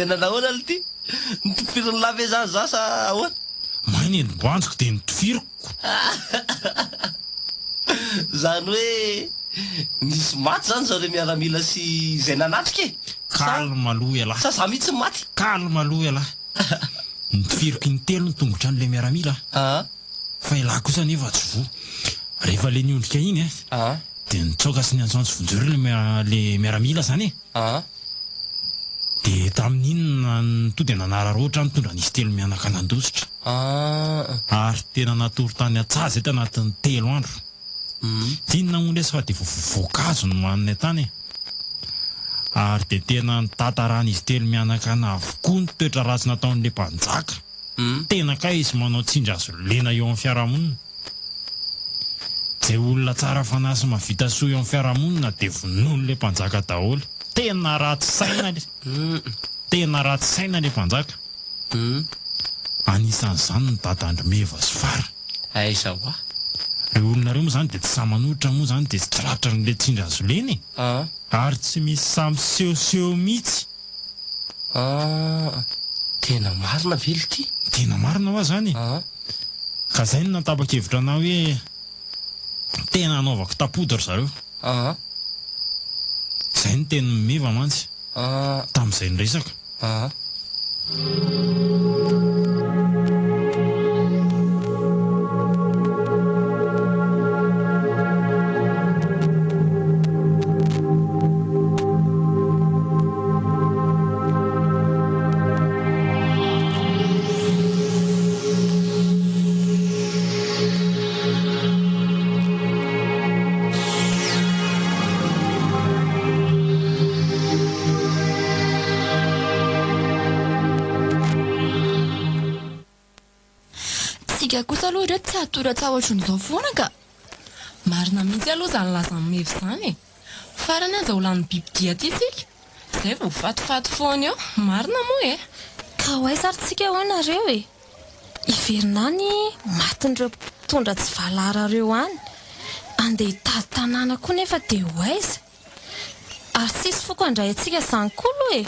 Tena nahoana lty? Notifirin'lah ve zany za sa ahoana? May ny endrim-boanjoko dia notifiriko. Zany hoe nisy maty zany zareo miaramila sy izay nanatrika e? Sa Calme aloha ialahy. sa za mihitsy no maty? Calme aloha ialahy. Notifiriko intelo ny tongotra an'ilay miaramila. Fa elah kosa anefa tsy voa. Rehefa le niondrika iny eh, dia nitsoaka sy niantsoantso vonjeo ry le miaramila zany e. Dia tamin'iny no to dia nanararaotra nitondra an'izy telo mianaka nandositra. Ary tena natory tany an-tsaha zay tanatin'ny telo andro. Tsy inona moa lesy fa dia voankazo no nohaninay tany e. Ary dia tena nitantaran'izy telo mianakana avokoa ny toetra ratsy nataon'ilay mpanjaka. Tena kay izy manao tsindry azo lena eo amin'ny fiarahamonina. Izay olona tsara fanahy sy mahavita soa eo amin'ny fiarahamonina dia vonoin'ilay mpanjaka daholo. Tena ratsy saina le. Tena ratsy saina le mpanjaka. Anisan'izany ny dadan-dry Meva sy Fara. Aiza hoa? Ireo olona ireo moa izany dia tsy sahy manohitra moa izany dia tsy tratran'ilay tsindry hazo lena e! Ary tsy misy sahy misehoseho mihitsy. Ah! Tena marina ve lty? Tena marina hoa izany e! Ka izay no nahatapa-kevitra anah hoe tena hanaovako tapody ry zareo. Izay no tenin'i Meva mantsy tamin'izay niresaka. Tsika kosa aloha ireo tsy hatoratsa ohatran'izao foana ka! Marina mihitsy aloha izany lazan'i Meva izany e! Farany aza ho lanin'ny bibidia aty tsika, izay vao ho fatifaty foana eo, marina moa e! Ka ho aiza ary tsika hoy nareo e? Hiverina any matin'ireo mpitondra tsy valala ireo any. Andeha hitady tanàna koa nefa dia ho aiza? Ary tsisy foko handray antsika izany koa aloha e!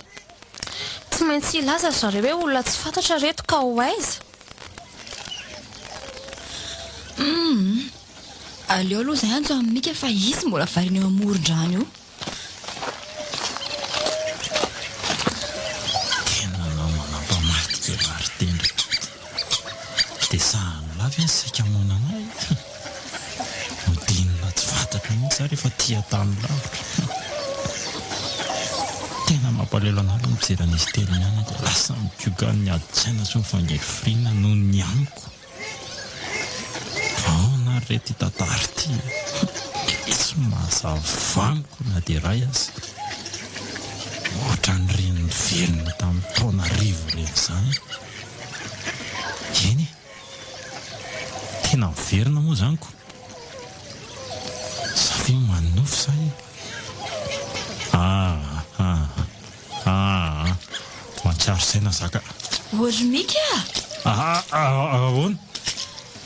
Tsy maintsy hilaza ry zareo hoe olona tsy fantatra ireto ka ho aiza? Humm! Aleo aloha izay antso an'i Mika fa izy mbola variana eo amoron-drano eo. Tena namana mpamadika ry Haritendra. Dia sahan'lah ve ny saika hamono anah e? Nodinina tsy fantatro mihitsy za rehefa tia tany lavitra. Tena mampalahelo anah aloha mijery an'izy telo mianaka lasa mikoka ny adin-tsaina sy ny fangirifiriana noho ny amiko. Fa ahoana ary re ity tantara ity e? Tsy mazava amiko na dia iray aza. Ohatran'ireny niverina tamin'ny taona arivo ireny izany. Eny e! Tena miverina moa izany ko! Za ve manonofy sa inona? Ah ah ah mahatsiaro saina za ka. Ô ry Mika a! Ah ah ahoana?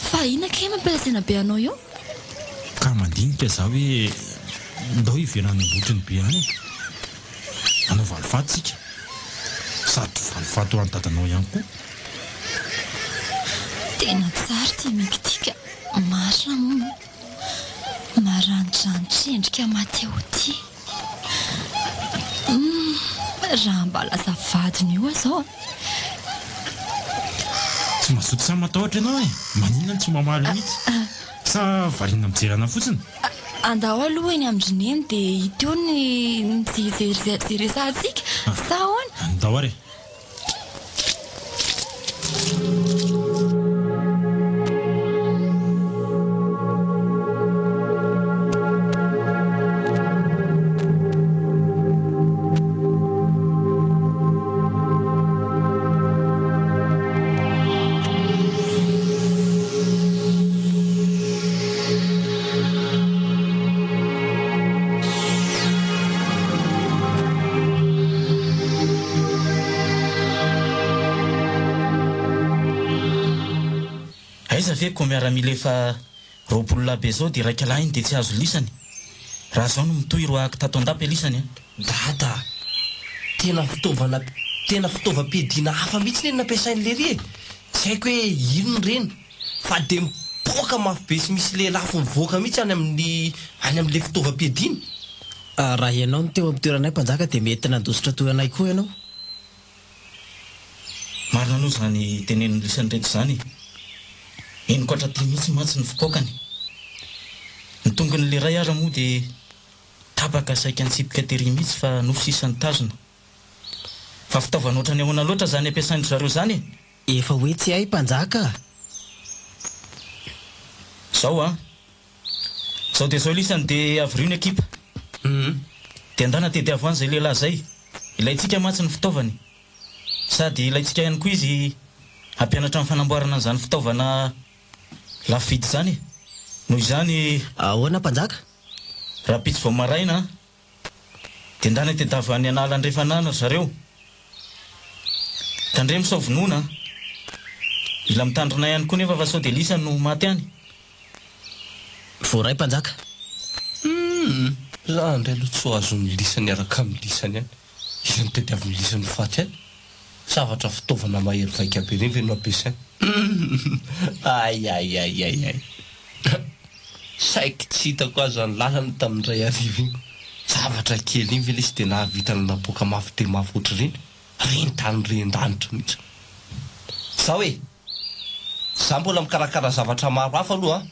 Fa inona kay mampiala saina be anao eo? Ka mandinika za hoe ndao hiverina any Ambohitriny be any e! Hanao valifaty tsika. Sady valifaty ho an'i dadanao ihany koa. Tena tsara ity Mika ity ka! Marina moa. Maranidranitra endrika maty ao ity. Humm, raha mba lasa vadiny io aho izao a! Tsy mazoto sa matahotra ianao e? Maninona no tsy mamaly mihitsy? Sa variana mijery anah fotsiny? Andao aloha eny amin-dry Neny dia hita eo ny izay resahantsika, sa ahoana? Andao ary e! Aiza ve ko miaramila efa 20 lahy be zao de iraika lahy iny de tsy azo lisany? Raha zao no mitohy roahako tato andapa elisany a! Dada a! Tena fitaovana tena fitaovam-piadiana hafa mihitsy anie no nampiasain'i Lery e! Tsy haiko hoe inona ireny fa dia mipoaka mafy be sy misy lelafo mivoaka mihitsy any amin'ny any amin'ilay fitaovam-piadiana. Raha ianao no teo amin'ny toeranay mpanjaka dia mety nandositra toy anay koa ianao. Marina aloha izany tenenin'i lisany ireto izany e! Henoko hatraty mihitsy mantsy ny fipoakany. Ny tongon'ilay iray ara moa dia tapaka saika nitsipika tery mihitsy fa nofo sisa nitazona. Fa fitaovana ohatran'ny ahoana loatra izany ampiasain-dry zareo izany e? Efa hoe tsy hay mpanjaka a! Zao an! Zao dia zao lisany dia avrio ny ekipa. Dia andana tediavo any izay lehilahy izay. Ilaintsika mantsy ny fitaovany. Sady ilaintsika ihany koa izy hampianatra ny fanamboarana an'izany fitaovana lafo vidy izany e! Noho izany. Ahoana mpanjaka? Rahampitso vao maraina an! Dia ndana tedavo any an'ala andrefana any ry zareo. Tandremo sao vonoina an! Mila mitandrina ihany koa nefa fa sao dia lisany no ho maty any. Voaray mpanjaka. Humm! Za ndray aloha tsy ho azon'ny lisany hiaraka amin'ny lisany any. Iza no tadiavin'ny lisany ho faty any? Zavatra fitaovana mahery vaika be ireny ve no ampiasainy? Humm! Ay ay ay ay ay! Saiky tsy hitako aza ny lalana tamin'ny indray hariva iny. Zavatra kely iny ve lesy dia nahavita nanapoaka mafy dia mafy ohatr'ireny? Ren-tany ren-danitra mihitsy. Zao e! Za mbola mikarakara zavatra maro hafa aloha an!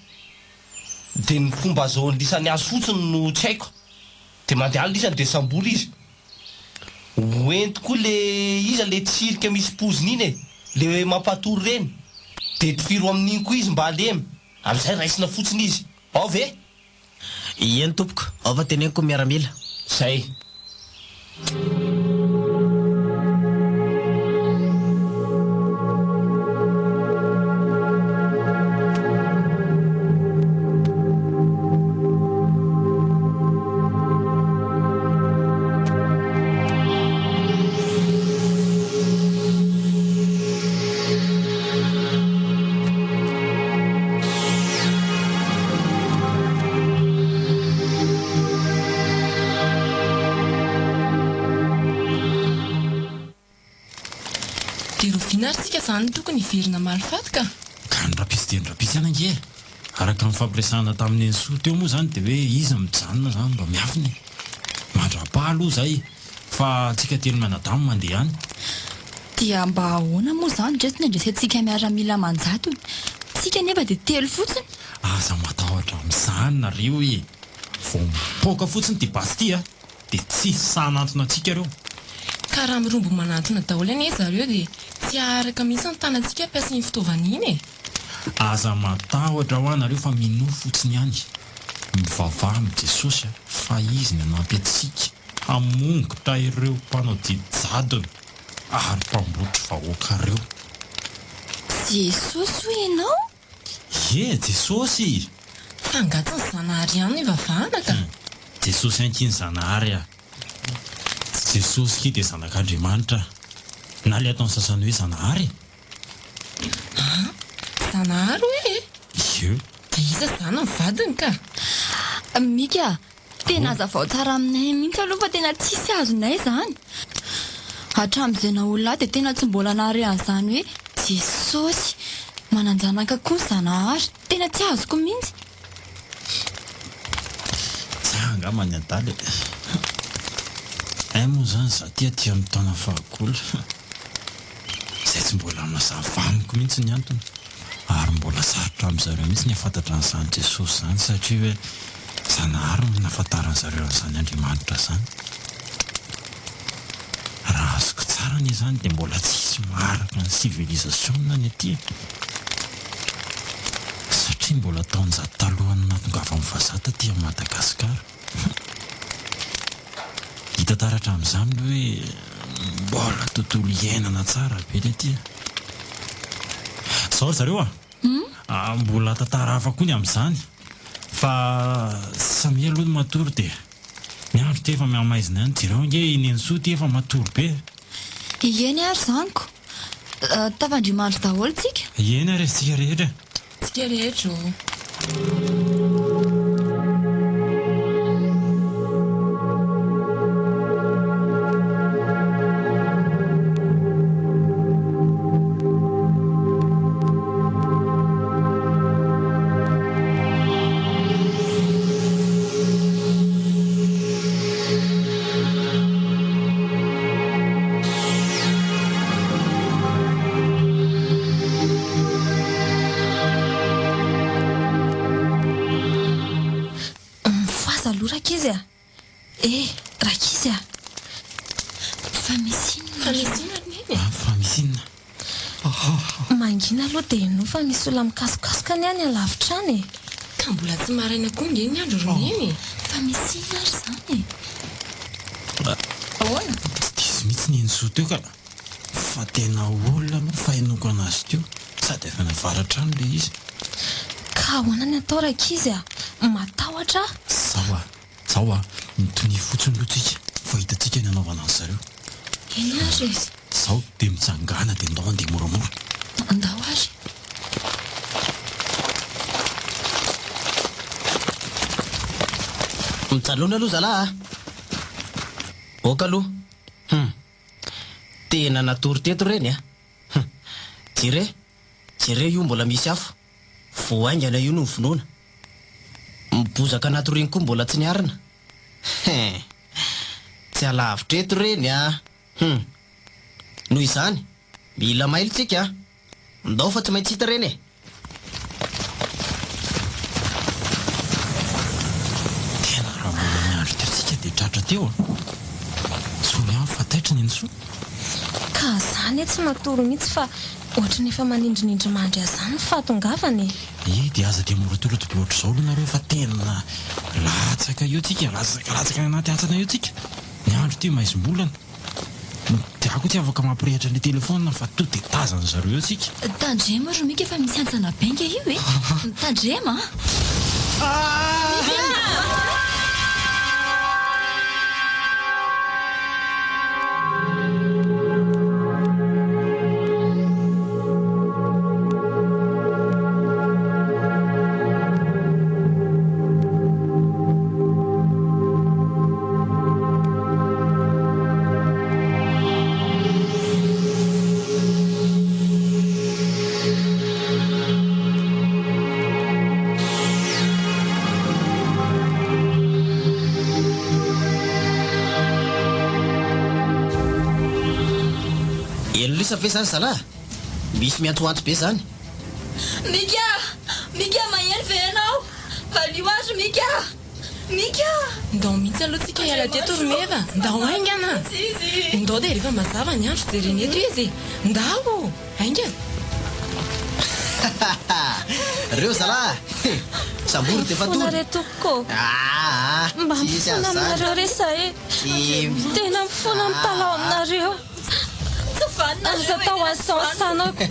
Dia ny fomba azahoan'ny lisany azy fotsiny no tsy haiko. Dia mandeha any lisany dia sambory izy. Ho ento koa le iza le tsirika misy poziny iny e! Le mampatory ireny. Dia tifiro amin'iny koa izy mba halemy. Amin'izay raisina fotsiny izy. Ao ve? Eny tompoko, ao fa teneniko ny miaramila. Zay. Dia rahoviana ary tsika izany no tokony hiverina hamaly faty ka? Ka ny rapiso dia ny rapiso ihany ange e! Araka ny nifampiresahana tamin'i Nenisoa teo moa izany dia hoe izy mijanona izany mba miafina e! Mandrapaha aloha izay fa tsika telo mianadahy no mandeha any. Dia mba ahoana moa izany ndreto ny andresentsika miaramila aman-jatony? Tsika nefa dia telo fotsiny. Aza matahotra amin'izany nareo e! Vao mipoaka fotsiny ity basy ity a! Dia tsy sahy hanantona antsika ireo. Ka raha mirombo manantona daholo anie zareo dia tsy haharaka mihitsy ny tanantsika hampiasa iny fitaovana iny e! Aza matahotra hoa nareo fa minoa fotsiny ihany. Mivavaha amin'i Jesosy a! Fa Izy ny hanampy antsika hamongotra ireo mpanao didy jadona ary mpambotry vahoaka reo. Jesosy hoy ianao? Ie, Jesosy! Fa angaha tsy ny Zanahary ihany no ivavahana ka? Jesosy ankia ny Zanahary a! Tsy Jesosy kia dia Zanak'Andriamanitra na le ataon'ny sasany hoe Zanahary e! An! Zanahary hoe e! Ie. Dia iza izany ny vadiny ka? Mika, tena hazavao tsara aminay mihitsy aloha fa tena tsisy azonay izany. Hatramin'izay naha olona ahy dia tena tsy mbola nahare an'izany hoe Jesosy, manan-janaka koa ny Zanahary. Tena tsy azoko mihitsy. Za angamba ny adala e. Hay moa izany za ty aty amin'ny taona fahagola. Izay tsy mbola mazava amiko mihitsy ny antony. Ary mbola sarotra amin zareo mihitsy ny hafantatra an'izany Jesosy izany satria hoe Zanahary no nahafantaran zareo an'izany Andriamanitra izany. Raha azoko tsara anie izany dia mbola tsisy maharaka ny civilisation ny aty e. Satria mbola taonjato talohan'ny nahatongavan'ny vazaha taty Madagasikara. Hita taratra amin'izany ny hoe mbola tontolo iainana tsara be ny aty e. Zao ry zareo a! Mbola tantara hafa koa ny amin'izany fa samia aloha ny matory dia ny andro ity efa mihamaizina ihany. Jereo ange i Nenisoa ity efa matory be e. Eny ary izany ko. Tafandria-mandry daholo tsika. Eny ary e, tsika rehetra e. Tsika rehetra ô. Mifohaza aloha rankizy a! Eh, rankizy a! Fa misy inona Fa misy inona ry neny e? Fa misy inona? Mangina aloha dia henoy fa misy olona mikasokasoka anie any alavitra any e! Ka mbola tsy maraina koa nge ny andro ry neny e! Fa misy inona ary izany e? Ahoana? Tsy diso mihitsy ny Nenisoa teo ka! Fa tena olona aloha fahenoako anazy teo, sady avy any avaratra any ilay izy. Ka ahoana ny atao rankizy a! Matahotra aho! Zao a! Zao a! Mitonia fotsiny aloha tsika fa hitantsika ny hanaovana an'zareo. Eny ary e! Zao dia mitsangàna dia ndao andeha moramora. Andao ary. Mijanona aloha zalahy a! Ok aloha. Hum. Tena natory teto ireny a! Hum. Jere, jereo io mbola misy afo. Vao haingana io no novonoina. Ny bozaka natoriany koa mbola tsy niarina. Hein. Tsy alavitra eto ireny a! Hum. Noho izany, mila mailo tsika a! Ndao fa tsy maintsy hita ireny e! Tena raha mbola niandry teo tsika dia tratra teo a! Soa ihany fa taitra Nenisoa. Ka za anie tsy matory mihitsy fa ohatran'ny efa manindrinindry mandry ahy zany ny fahatongavana e! Eh dia aza dia mirotoroto be ohatr'izao aloha nareo fa tena latsaka eo tsika, latsaka latsaka any anaty hantsana eo tsika. Ny andro ity maizim-bolana. Dia aho koa tsy afaka mampirehitra an'ilay telephone fa to dia tazan'ny zareo eo tsika. Tandremo ry Mika fa misy hantsana benga io e! Tandrema a! Elisa ve zany zalahy? Misy miantsoantso be zany. Mika! Mika maheno ve ianao? Valio ahy ry Mika! Mika! Ndao mihitsy aloha tsika hiala teto ry Meva! Ndao haingana! Ndao dia rehefa mazava ny andro jerena eto izy e! Ndao! Haingana! Reo zalahy! Sambory dia Mifona fatory! re tompoko ô! Aa! Mba Tsisy mifona an'izany! aminareo re za e! Tsy. Tena mifona mitalaho aminareo! Tsy vanona Aza nareo e, atao tena an'izao tsy vanona. sanako.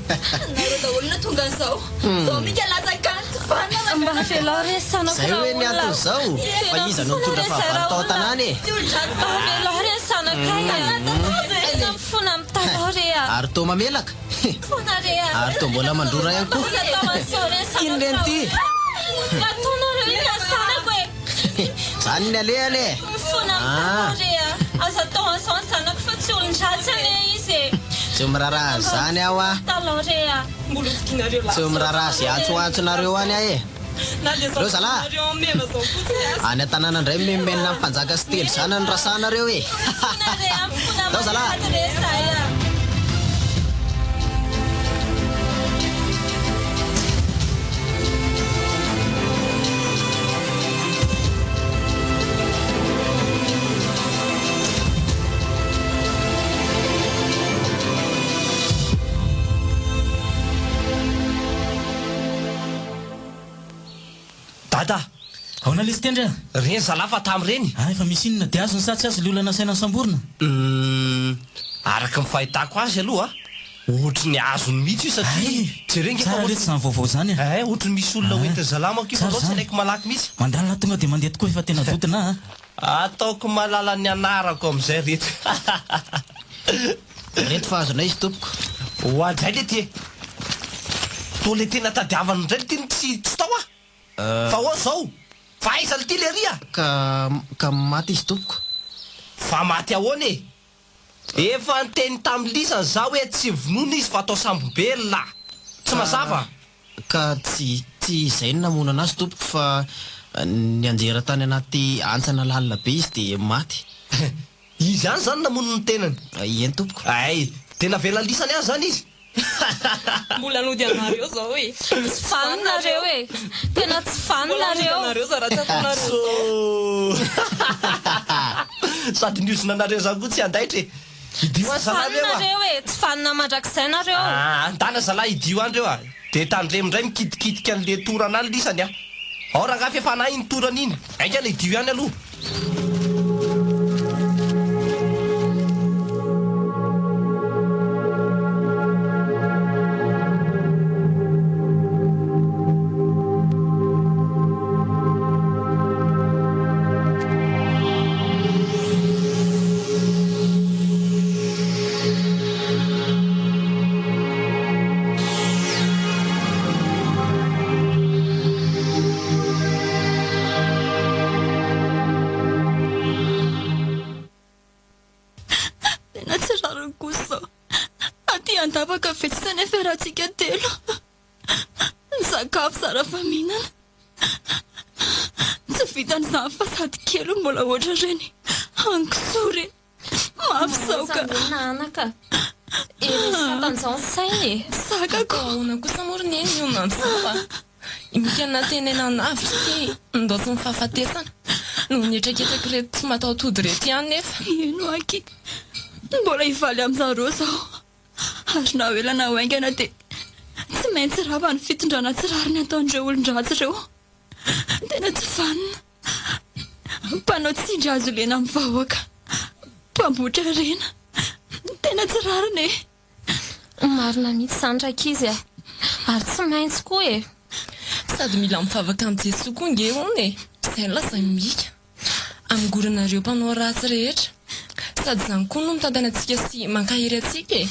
Nareo daholo no tonga an'izao. Zao mika latsaka any, tsy vanona Mba mangataka. avelao re sanako Zay hoe ny raolona. anton'izao, fa Tena iza no mifona nitondra re zay fahavalo tao raolona. an-tanàna e? Tsy olon-dratsy Mba avelao re sanakay a. Tena mifona mitalaho re a. Ary toa mamelaka? Mifona re a. Ary toa mbola mandrora ihany koa? Aza atao an'izao re sanako Inona ity? raolona. Mba ataonareo inona sanako e? Zany ny alehany e! Mifona mitalaho re a. Aza atao an'izao ny zanako fa tsy olon-dratsy anie izy e. Tsy miraharaha an'izany aho a! Mitalaho re a. Mbola ho fidianareo lasa. Tsy miraharaha ze antsoantsonareo any aho e! Na dia Reo zalahy! zava-nareo amin'ny meva zao fotsiny aza. Any an-tanàna indray mimenomenona amin'ny mpanjaka sy telo zanany rasanareo e! Mifona re a, mifona Ndao zalahy! mankaty re zahay a. Dada! Ahoana lesy Tendry a? Reny zalahy fa tamy reny. Ah, efa misy inona dia azony sa tsy azo ilay olona nasaina nosamborina? Humm, araka ny fahitako azy aloha, ohatry ny azony mihitsy io satria Hay! jereo nge fa Tsara ohatry letsy izany vaovao izany a! Eh, ohatry ny misy olona Ah, hoentin'ny zalahy manko io fa tsara aleo tsy izany. alaiko malaky mihitsy. Mandalina tonga dia mandeha tokoa efa tena dodona a! Ataoko malala ny anarako amin'izay reto. Reto fa azonay izy tompoko. Oadray lety e! Toa le tena tadiavana indray lety no tsy tsy tao ah! Fa ahoana izao? Fa aiza lty lery ah? Ka ka maty izy tompoko. Fa maty ahoana e? Efa niteny tamin'i lisany za hoe tsy vonoina izy fa atao sambobelona! Tsy mazava? Ka tsy tsy izay no namono anazy tompoko fa nianjera tany anaty hantsana lalina be izy dia maty. Izy ihany izany namono ny tenany? Eny tompoko. Hay! Dia navela lisany ihany izany izy? Mbola nody anareo zao e. Tsy vanona nareo e. Tena tsy vanona Mbola nody nareo. anareo zao raha tsy ataonareo zao. Sady niozona anareo zany koa tsy handaitra e. Idio any Tsy zalahy vanona reo a. nareo e. Tsy vanona mandrakizay nareo. Ah, andana zalahy idio any reo a. Dia tandremo indray mikitikitika an'le torana any lisany a. Ao rangahy f'efa iny torana iny. Haingana idio ihany aloha. andavaka ve sisa nefa iarahantsika telo. Ny sakafo zara fa mihinana. Tsy vitan'izany fa sady kely no mbola ohatr'ireny hanin-kisoa ireny. Mafy izao ka. Mahazo anaka. Ery satan'izao ny saina e. Tsy zakako. Atao ahoana kosa moa ry Neny ny olona amin'izao a? I Mika nantenaina hanavotra ity nindaosin'ny fahafatesana. Noho ny hetraketrak'ireto tsy mataho-tody ireto ihany nefa. Ino aky. Mbola hivaly amin'zareo izao. Ary na ho ela na ho haingana dia tsy maintsy rava ny fitondrana tsy rariny ataon'ireo olon-dratsy ireo. Tena tsy vanona. Mpanao tsindry hazo lena amin'ny vahoaka. Mpambotra harena. Tena tsy rariny e! Marina mihitsy izany rankizy a! Ary tsy maintsy koa e! Sady mila mivavaka amin'i Jesoa koa nge hono e! Izay no lazain'i Mika. Hamongorana ireo mpanao ratsy rehetra. Sady izany koa no mitantana antsika sy mankahery antsika e!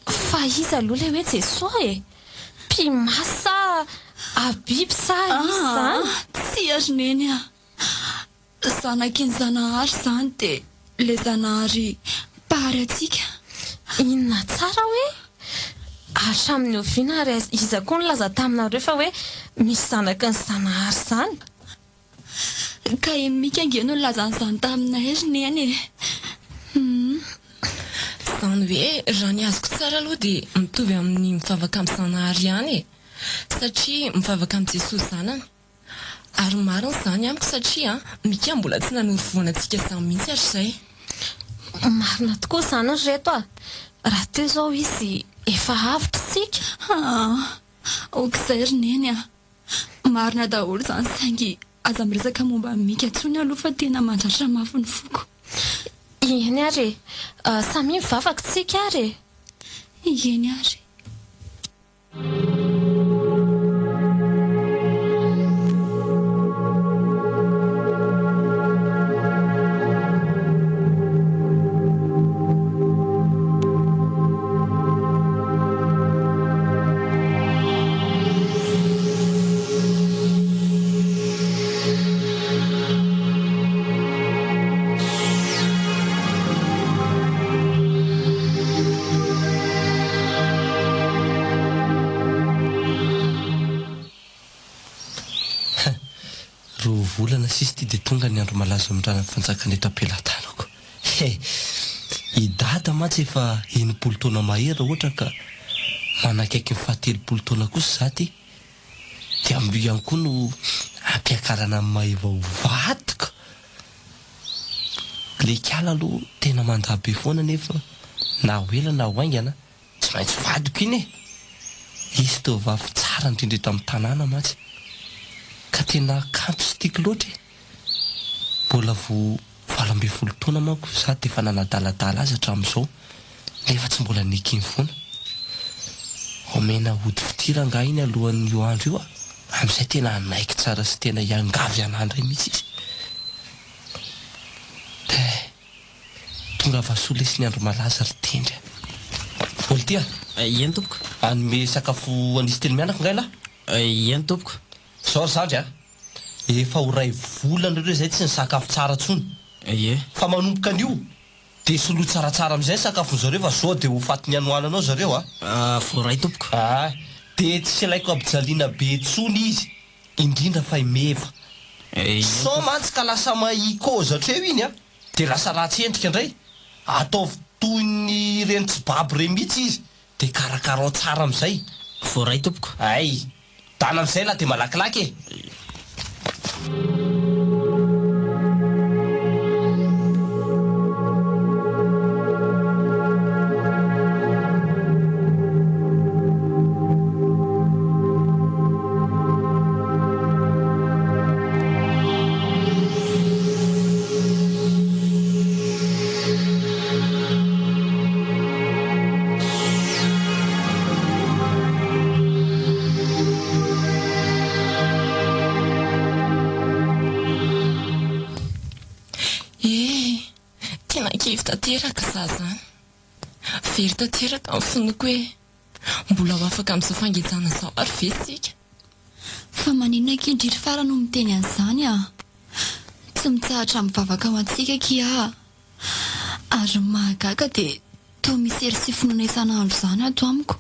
Fa iza aloha ilay hoe Jesoa e? Mpimasy sa Habib sa iza izany? Aa, tsia ry Neny a! Zanaky ny Zanahary izany dia ilay Zanahary Mpahary antsika. Inona tsara hoe? Hatramin'ny oviana ary iza koa nilaza taminareo fa hoe misy zanaky ny Zanahary izany? Ka i Mika ange no nilaza an'izany taminay ry Neny e! Hum. Izany hoe raha ny azoko tsara aloha dia mitovy amin'ny mivavaka amin'i Zanahary ihany e! Satria mivavaka amin'i Jesoa Zanany. Ary marina izany amiko satria Mika mbola tsy nanoro voana antsika izany mihitsy hatrizay. Marina tokoa izany ry reto a! Raha teo izao izy efa avotra isika. Aa! Aok'izay ry Neny a! Marina daholo izany saingy aza miresaka momba an'i Mika intsony aloha fa tena mandratra mafy ny foko. Eny ary e! Samia mivavaka tsika ary e! Eny ary. Roa volana sisa ity dia tonga ny andro malaza hamindrana ny fanjakana eto am-pelatanako. He! I Dada mantsy efa 60 taona mahery raha ohatra ka manakaiky ny fahatelopolo taona kosa izaho ity. Dia amin'io ihany koa no hampiakarana an'i Maeva ho vadiko. Ilay kala aloha tena mandà be foana nefa na ho ela na ho haingana Tsy maintsy vadiko iny e! Izy tovovavy tsara indrindra eto amin'ny tanàna mantsy ka tena kanto sy tiako loatra e! Mbola vao 18 taona manko za dia efa nanadaladala azy hatramin'izao nefa tsy mbola nekeny foana. Omena ody fitia rangahy iny alohan'io andro io a! Amin'izay tena hanaiky tsara sy tena hiangavy anah indray mihitsy izy. Teh! Tongava soa lesy ny andro malaza ry Tendry a! Oltia! Eny tompoko. Hanome sakafo an'izy telo mianaka nga ialahy? Eny tompoko. Zao ry zandry a! Efa ho ray volana ireo izay tsy nisakafo tsara intsony. Ie. Fa manomboka anio dia soloy tsaratsara amin'izay ny sakafon-dry zareo fa zao dia ho fatin'ny hanoanana ao zareo a! Voaray tompoko. Ah! Dia tsy ilaiko ampijaliana be intsony izy indrindra fa i Meva. Sao mantsy ka lasa mahia kozatra eo iny a! Dia lasa ratsy endrika indray. Ataovy toy ny ireny tsy babo ireny mihitsy izy dia karakarao tsara amin'izay. Voaray tompoko. Hay! Dana amin'izay lahy dia malakilaky e! Eh! Tena kivy tanteraka za zany. Very tanteraka ny finoako hoe mbola ho afaka amin'izao fangejana izao ary ve isika? Fa maninona akia ndry ry Fara no miteny an'izany a? Tsy mitsahatra mivavaka ho antsika akia aho. Ary ny mahagaga dia. Toa misy hery sy finoana isan'andro izany ato amiko.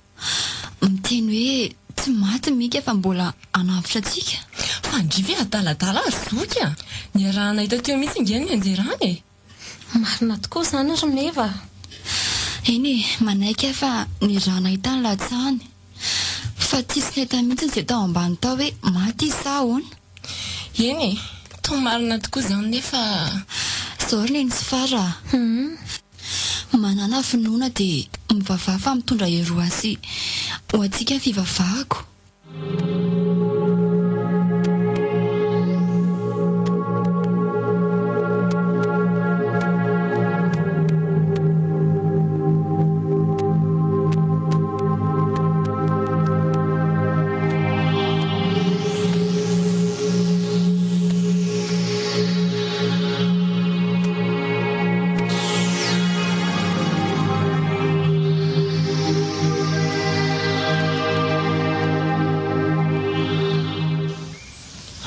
Miteny hoe tsy maty Mika fa mbola hanavotra antsika. Fa ndry ve adaladala ry zoky a! Niaraha-nahita teo mihitsy nge ny nianjerany e! Marina tokoa izany ry Meva a! Eny e, manaiky aho fa niaraha-nahita ny latsany. Fa tsisy nahita mihitsy izay tao ambany tao hoe maty izy sa ahoana? Eny e, toa marina tokoa izany nefa. Izao ry Neny sy Fara a! Manàna finoana dia mivavaha fa mitondra hery ho ahy sy ho antsika ny fivavahako.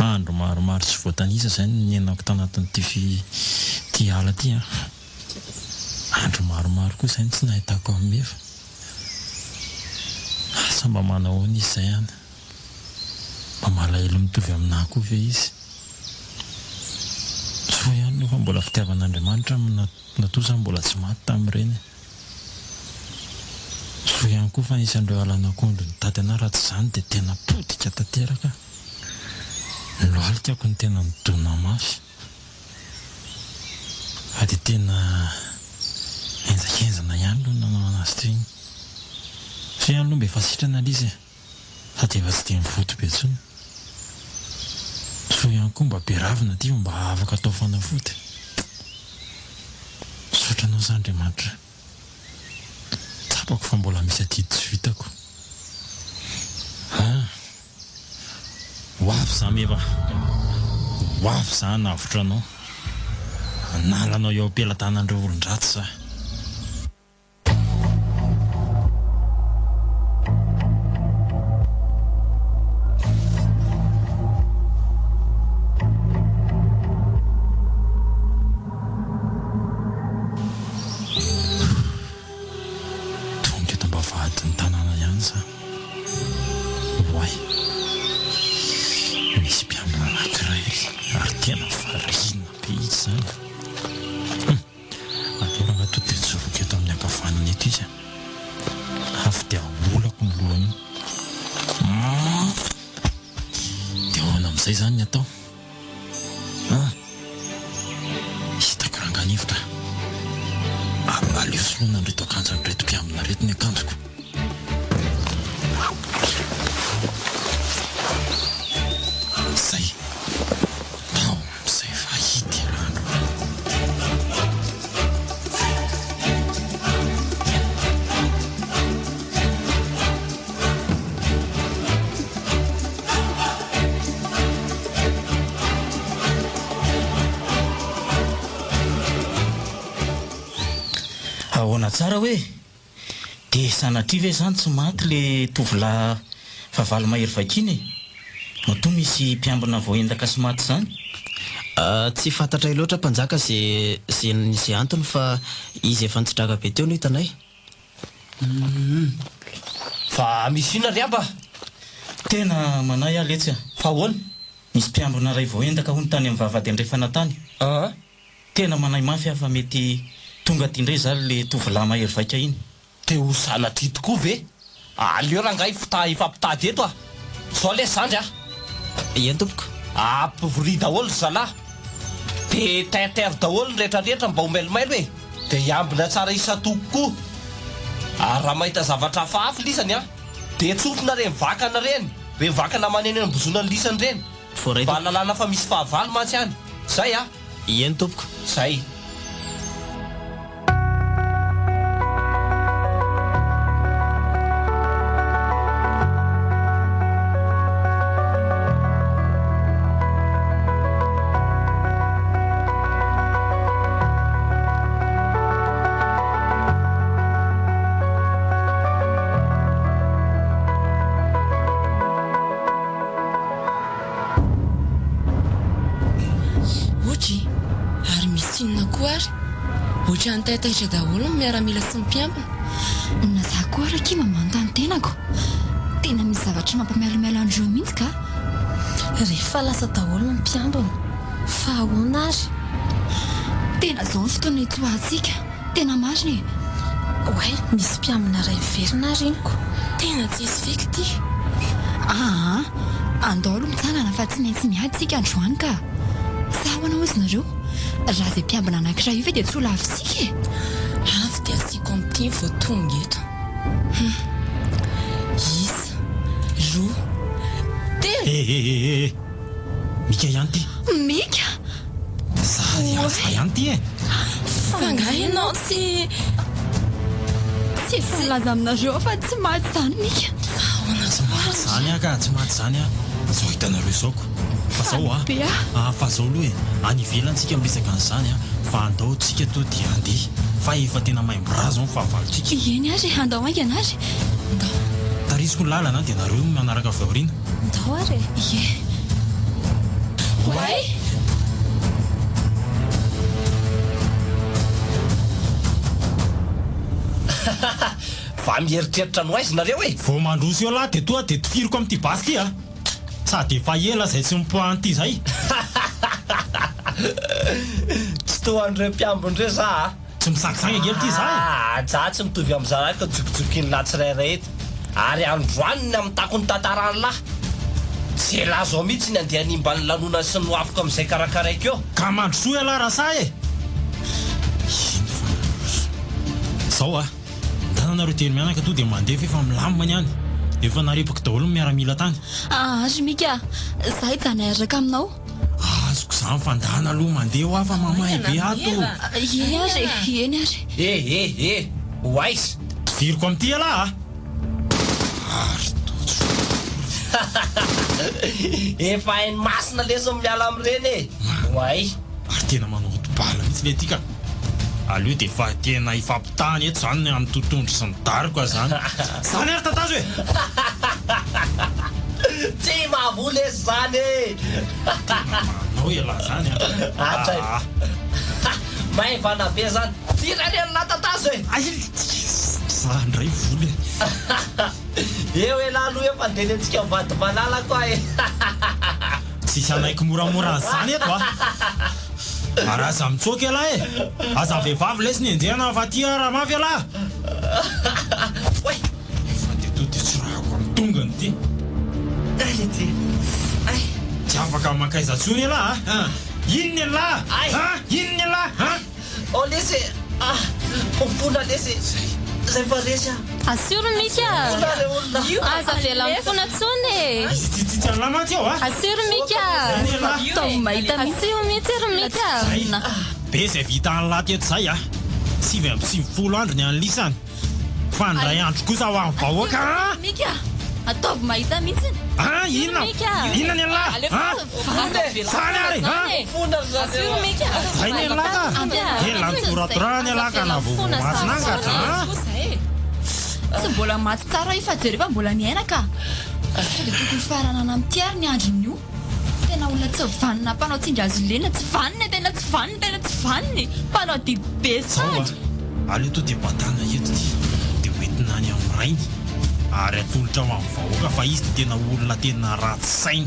Andro maromaro tsy voatanisa izay no niainako tanatin'ity fi ity ala ity an. Andro maromaro koa izay no tsy nahitako an'i Meva. Asa mba manahoana izy izay an. Mba malahelo mitovy aminà koa ve izy? Soa ihany aloha fa mbola fitiavan'Andriamanitra no natoa za mbola tsy maty tamin'ireny. Soa ihany koa fa nisy an'ireo alan'akondro nitady anà raha tsy izany dia tena potika tanteraka aho. Ny lohalikako no tena nidona mafy. Fa dia tena henjakenjana ihany aloha ny nanao an'azy teo iny. Soa ihany aloha mba efa sitrana ilay izy e. Sady efa tsy dia mivoto be intsony. Soa ihany koa mba be ravina aty fa mba afaka atao fanafody. Misaotra anao za Andriamanitra. Tsapako fa mbola misy adidy tsy vitako. Ah! Ho avy za Meva. Ho avy za hanavotra anao. Hanala anao eo am-pelatanan'ireo olon-dratsy za. Tonga eto am-bavahadin'ny tanàna ihany za. Oay. Misy mpiambina anankiray ary tena variana be izy izany. Hum. Aleo rangahy to dia joroiko eto amin'ny ankavanana eto izy a. Avy dia aolako ny lohany io. Hum. Dia ahoana amin'izay izany ny atao? Hum. Hitako rangahy ny hevitra. Aleo soloina an'ireto akanjon'ireto mpiambina ireto ny akanjoko. Izay. Tao amin'izay fa hita rano. Ahoana tsara hoe? Dia sanatria ve izany tsy maty le tovolahy fahavalo mahery vaika iny e? Matoa misy mpiambina voaendaka sy maty izany? Tsy fantatray loatra mpanjaka ze ze ze antony fa izy efa nitsidraka be teo no hitanay. Humm. Fa misy inona ry aba? Tena manahy aho letsy a! Fa ahoana? Nisy mpiambina iray voaendaka hono tany amin'ny vavahady andrefana tany. Aa. Tena manahy mafy aho fa mety tonga aty indray izany le tovolahy mahery vaika iny. Te ho sanatria tokoa ve? Aleo rangahy fita hifampitady eto a! Zao lesy zandry a! Eny tompoko. Ampivoria daholo ry zalahy. De tairtairo daholo ny retraretra mba ho mailomailo e! De hiambina tsara isan-toko koa. Ary raha mahita zavatra hafahafa lisany an! De tsofina reny vakana reny, reny vakana maneno eny ambozonan'ny lisany reny. Voaray Mba tompoko. ahalalana fa misy fahavalo mantsy any. Zay a! Eny tompoko. Zay. Odry! Ary misy inona koa? Ohatran'ny taitaitra daholo ny miaramila sy ny mpiambina. Na za koa ary akia mba manontany tenako. Tena misy zavatra mampamialomialo an'ireo mihitsy ka. Rehefa lasa daholo ny mpiambina, fa ahoana ary? Tena izao ny fotoana hitsoahantsika. Tena marina e! Oay, misy mpiambina iray miverina ary inko. Tena tsisy fika ity. Aa, andao aloha mitsangana fa tsy maintsy miady isika androany ka. Sa ahoana hozy nareo? Raha izay mpiambina anankiray io ve dia tsy ho lavintsika e? Avy dia asiako amin'ity vao tonga eto. Hum. Isa, roa, telo! Eh eh eh eh! Mika ihany ity. Mika? Za za ihany ity e! Fa angaha ianao tsy. Tsy efa nilaza aminareo aho fa tsy maty izany Mika. Fa ahoana Tsy maty izany aho ka, tsy maty izany aho. Izao hitanareo izao ko. Fa zao a. Faly be aho. Ah, fa zao aloha e, any ivelany tsika miresaka an'izany a, fa andao tsika to dia handeha, fa efa tena maimbo ra zao ny fahavalontsika. Eny ary e, andao haingana ary. Ndao. Tariziko ny lalana dia nareo manaraka avy aoriana. Ndao ary e. Ie. Oay! Va mieritreritra ny ho aiza nareo e! Vao mandroso eo lahy dia toa dia tifiriko amin'ity basy ity a! Sady efa ela izay tsy nipoahan'ity izay. Tsy toa an'ireo mpiambina ireo za a! Tsy misangisangy ange ity za e! Ah, za tsy mitovy amin'ny zanako jokijokin'lah tsirairay eto. Ary androany ny hamitako ny tantaran'lah. Tsy elah zao mihitsy ny andeha hanimba ny lanonana sy ny hoaviko amin'izay karakaraiko eo. Ka mandrosoa ialahy rasahy e! Iny fa nandroso. Zao a! Ndana nareo telo mianaka to dia mandeha f'efa milamina ny any. Efa narepako daholo ny miaramila tany. Aa ry Mika a! Za hijanona hiaraka aminao. Azoko izany fa ndana aloha mandeha hoa fa mamay be ato. Eny ary e, eny ary. E e e! Ho aiza? Tifiriko amin'ity ialahy a! Ary tojo. Efa hain'i Masina lesy ny miala amin'ireny e! Ho aiza? Ary tena manao bala mihitsy le ty ka. Aleo dia efa tena hifampitahana eto zany ny amin'ny totohondry sy ny daroka zany. Zany ary tatazo e! Tsy mahavoa lesy zany e! Tena manao ialahy zany an! Atra e! Maivana be zany. Tira re ny tatazo e! Ay! Za ndray vola e! Eo elah aloha eo fa ndeha nentsika mivady malala koa e! Tsisy hanaiky moramora an'izany eto a! Ary aza mitsoaka ialahy e! Aza vehivavy lesy ny enjehana fa aty raha mafy ialahy! Oay! Efa dia to dia tsorahako amin'ny tongany ity. Ay ity! Ay! Tsy afaka mankaiza intsony ialahy a! Inona ialahy? Ay! A! Inona ialahy? A! Oh lesy e! Ah! Mifona lesy e! Zay fa resy ah! Asio ry Mika a! Mifona re olona! Aza avela mifona tsony e! Misy tsitsitsy an'lah mantsy ao a! Asio ry Mika a! Zay ny elah! Ataovy mahita mihitsy. Asio mihitsy ry Mika a! Zay! Be zay vita an'lah teto zay a! 99 andro ny an'lisany! Fa ny ray andro kosa ho an'ny vahoaka a! Mika! Ataovy mahita mihitsy. Ah, inona? Inona ny an'lah? Ah? Zany ary, ah? Zay ny an'lah ka. Ela nitoratorahany ialahy ka navovo maty nangatra, ah? Tsy mbola maty tsara io fa jereo fa mbola miaina ka. Sao dia tokony faranana amin'ity ary ny andron'io. Tena olona tsy vanona mpanao tsindry hazo lena, tsy vanona e, tena tsy vanona, tena tsy vanona e, mpanao didy be sady. Zao a, aleo to dia batana eto ty, dia hoentina any amin'ny rainy, ary atolotra ho an'ny vahoaka fa izy dia tena olona tena ratsy saina,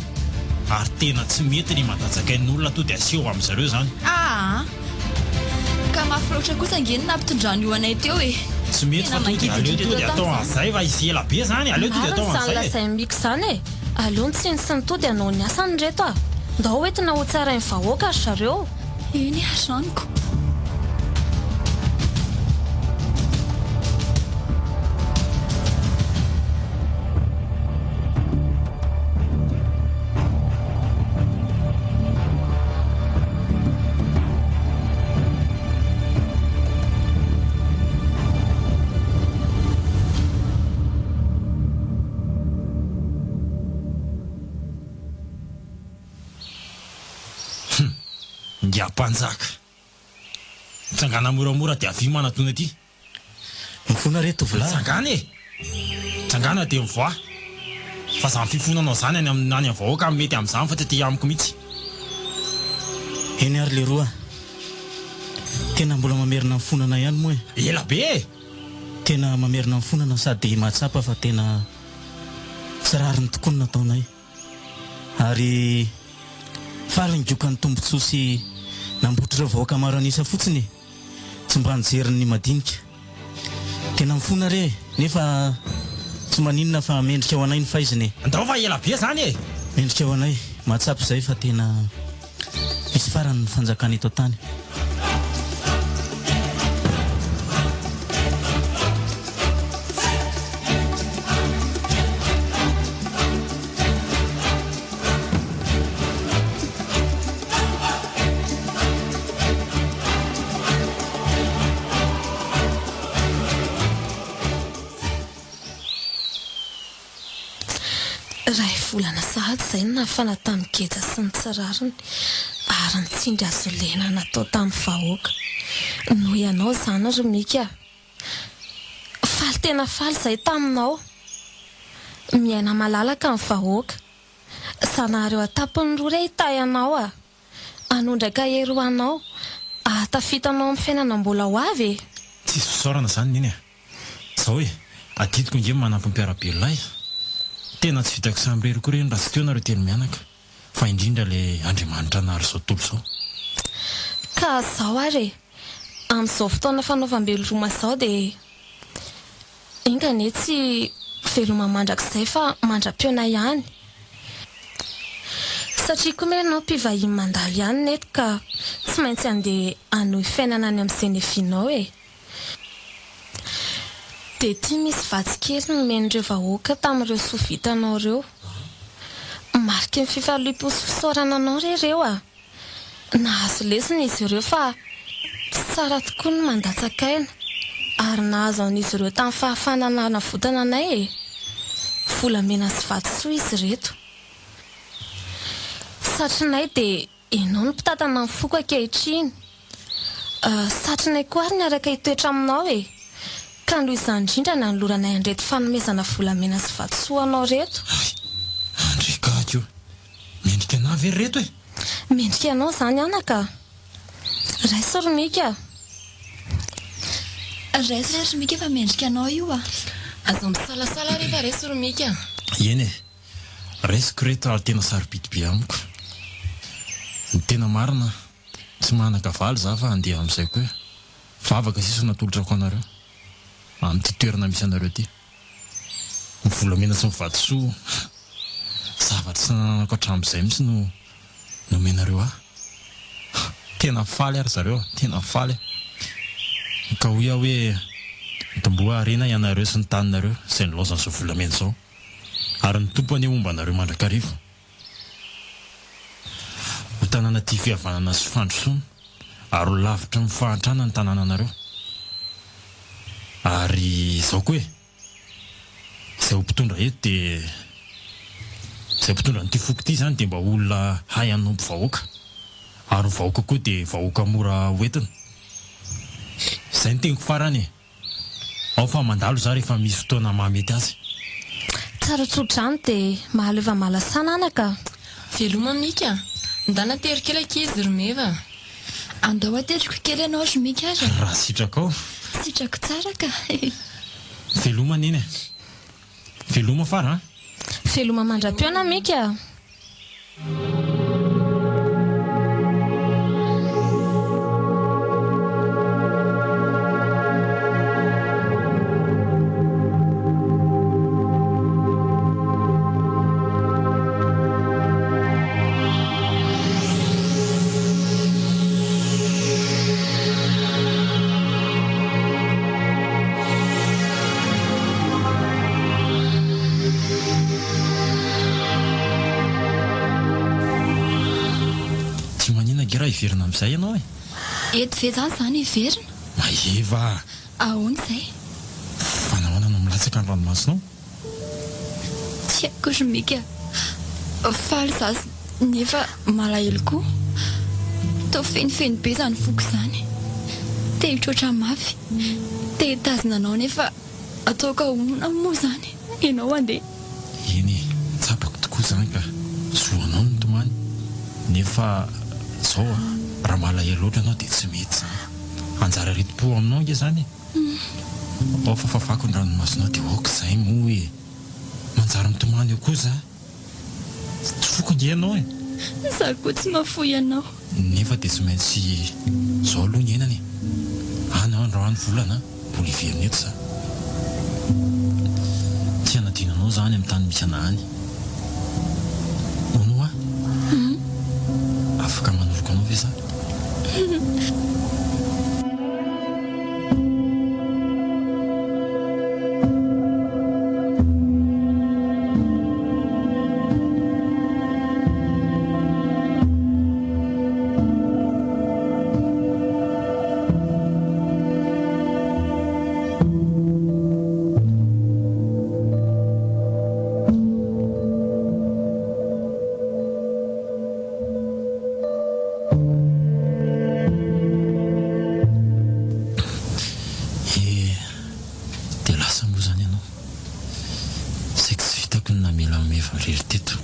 ary tena tsy mety ny mandatsakain'olona to dia aseho amin'zareo zany. Aa! Ka mafy loatra kosa ange ny nampitondrany io anay teo e! Tsy mety fa tonga dia aleo tonga dia atao an'izay fa izy ela be zany, aleo tonga dia atao Marina izany an'izay e! lazain'i Miko izany e! Aleo ny tsiny sy ny tody hanao ny asany ireto a! Ndao hoentina ho tsarain'ny vahoaka ry zareo! Eny ary ranoko. Hum! Ingahy mpanjaka! Mitsangàna moramora dia avia manatona aty. Mifona re tovolahy. Mitsangàna e! Mitsangàna dia mivoaha. Fa zany fifonanao zany any amin'ny any amin'ny vahoaka no mety amin'izany fa tsy aty amiko mihitsy. Eny ary leroa. Tena mbola mamerina mifonana ihany moa e. Ela be e! Tena mamerina mifonana sady mahatsapa fa tena tsy rariny tokoa ny nataonay. Ary faly nigoka ny tombotsoa sy nambotry ireo vahoaka maro an'isa fotsiny e! Tsy mba nijery ny madinika. Tena mifona re e! Nefa tsy maninona fa mendrika ho anay ny faizina e! Andao fa ela be zany e! Mendrika ho anay. Mahatsapa izay fa tena misy farany ny fanjakana eto an-tany. Iray volana sahady izay no nafana tamin'ny geja sy ny tsy rariny ary ny tsindry azo lena natao tamin'ny vahoaka. Noho ianao izany ry Mika a! Faly tena faly izahay taminao. Miaina malalaka ny vahoaka. Zanahary eo an-tampon'ny roa re hitahy anao a! Hanondraka hery ho anao, hahatafita anao amin'ny fiainana mbola ho avy e! Tsisy fisaorana izany Neny a! Zao e, adidiko ange ny manampy ny mpiara-belona ahy. Tena tsy vitako samirery koa ireny raha tsy teo nareo telo mianaka, fa indrindra ilay Andriamanitra nahary izao tontolo izao. Ka zao ary e, amin'izao fotoana fanaovam-beloma izao dia Enga anie tsy veloma mandrakizay fa mandra-pihaona ihany. Satria koa moa ianao mpivahiny mandalo ihany neto ka tsy maintsy handeha hanohy fiainana any amin'ny Zenevinao e. Dia ity misy vatsy kely nomen'ireo vahoaka tamin'ireo soa vitanao ireo. Mariky ny fifaliam-po sy fisaorana anao re ireo a! Nahazo lesona izy ireo fa tsy tsara tokoa ny mandatsaka aina, ary nahazo an'izy ireo tamin'ny fahafahana nanavotana anay e! Volamena sy vatosoa izy ireto. Satrinay dia ianao no mpitantana ny foko ankehitriny. Satrinay koa ary niaraka hitoetra aminao e! Ka noho izany indrindra nanoloranay an'ireto fanomezana volamena sy vatosoa anao ireto. Hay! Andriakako io! Mendrika anah ve ry reto e? Mendrika anao izany anaka a! Raiso ry Mika a! Raiso re ry Mika fa mendrika anao io a! Aza misalasala re fa raiso ry Mika a! Eny e! Raisiko reto ary tena sarobidy be amiko. Ny tena marina, tsy manan-kavaly za fa handeha amin'izay koa e! Vavaka sisa no atolotrako anareo, amin'ity toerana misy anareo ity. Ny volamena sy ny vatosoa, zavatra tsy nananako hatramin'izay mihitsy no nomenareo ahy. Tena faly aho ry zareo a, tena faly aho. Ka hoy aho hoe, Mitomboa harena ianareo sy ny taninareo izay nilaozan'izao volamena izao, ary ny Tompo anie homba anareo mandrakariva. Ho tanàna tia fihavanana sy fandrosoana ary ho lavitry ny fahantrana ny tanànanareo. Ary izao koa e, izay ho mpitondra eto dia, izay mpitondra an'ity foko ity izany dia mba olona hahay hanompo vahoaka. Ary ny vahoaka koa dia vahoaka mora hoentina. Izay ny teniko farany e. Ao fa mandalo za rehefa misy fotoana mahamety azy. Tsara tso-drano dia mahaleova malasana anaka a! Veloma Mika a! Ndana atero kely akia izy ry Meva a! Andao ateriko kely ianao ry Mika ary e! Raha sitrakao. Sitrako tsara ka! Veloma Neny a! Veloma Fara a! Veloma mandra-pihaona Mika a! Tsy manina ange raha hiverina amin'izay ianao e! Eto ve za izany hiverina? Maeva a! Ahoana izay? Fa nahoana no milatsaka ny ranomasonao? Tsy haiko ry Mika a! Faly za nefa malahelo koa. Toa fenofeno be izany foko izany. Te hitroatra mafy, te hitazona anao nefa Ataoko ahoana moa izany ianao handeha? Eny e, tsapako tokoa izany ka, zo anao ny mitomany, nefa izao a, raha malahelo loatra ianao dia tsy mety izany. Anjara aretim-po aminao ange izany e. Ao fa fafako ny ranomasonao dia ok izay moa e. Manjary mitomany eo koa za. Tsy foiko ange ianao e. Za koa tsy mahafoy anao. Nefa dia tsy maintsy izao aloha ny iainana e. Any andro any volana mbola hiverina eto za. Tsy hanadino anao za any amin'ny tany misy anà any. Hono hoa? Afaka manoroka anao ve za? He, dia lasa moa izany ianao. Saiky tsy vitako ny namela an'i Meva irery teto.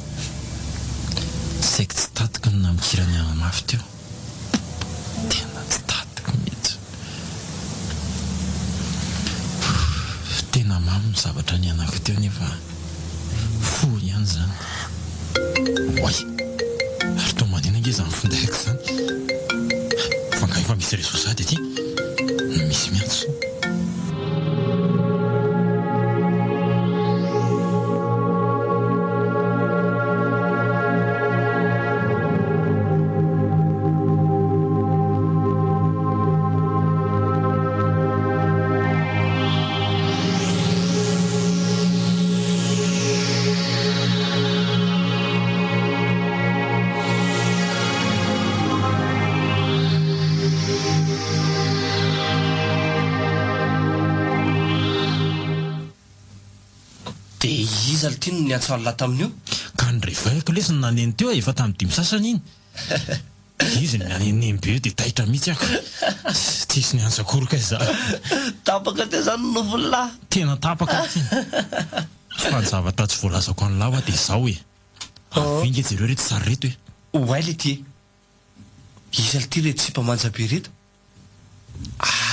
Saiky tsy tadiko ny namikirany ahy mafy teo. Tena tsy tadiko mihitsy. Tena mamy ny zavatra niainako teo nefa fohy ihany izany. Oay! Ary toa maneno ange izany findaiko izany. Fa angaha efa misy réseau sahady aty? No misy miantso. Dia iza lty no niantso an'lah tamin'io? Ka ny reveil-ko lesy no naneno teo e, efa tamin'ny dimy sasany iny. Izy no naneneno be eo dia taitra mihitsy aho ka. Tsisy niantso akory kay za. Tapaka teo zany ny nofin'lah. Tena tapaka ity. Fa ny zavatra tsy voalazako an'lah hoa dia izao e. Avia nge jereo reto sary reto e. Oay letia e. Iza lty reto sipa manja be reto?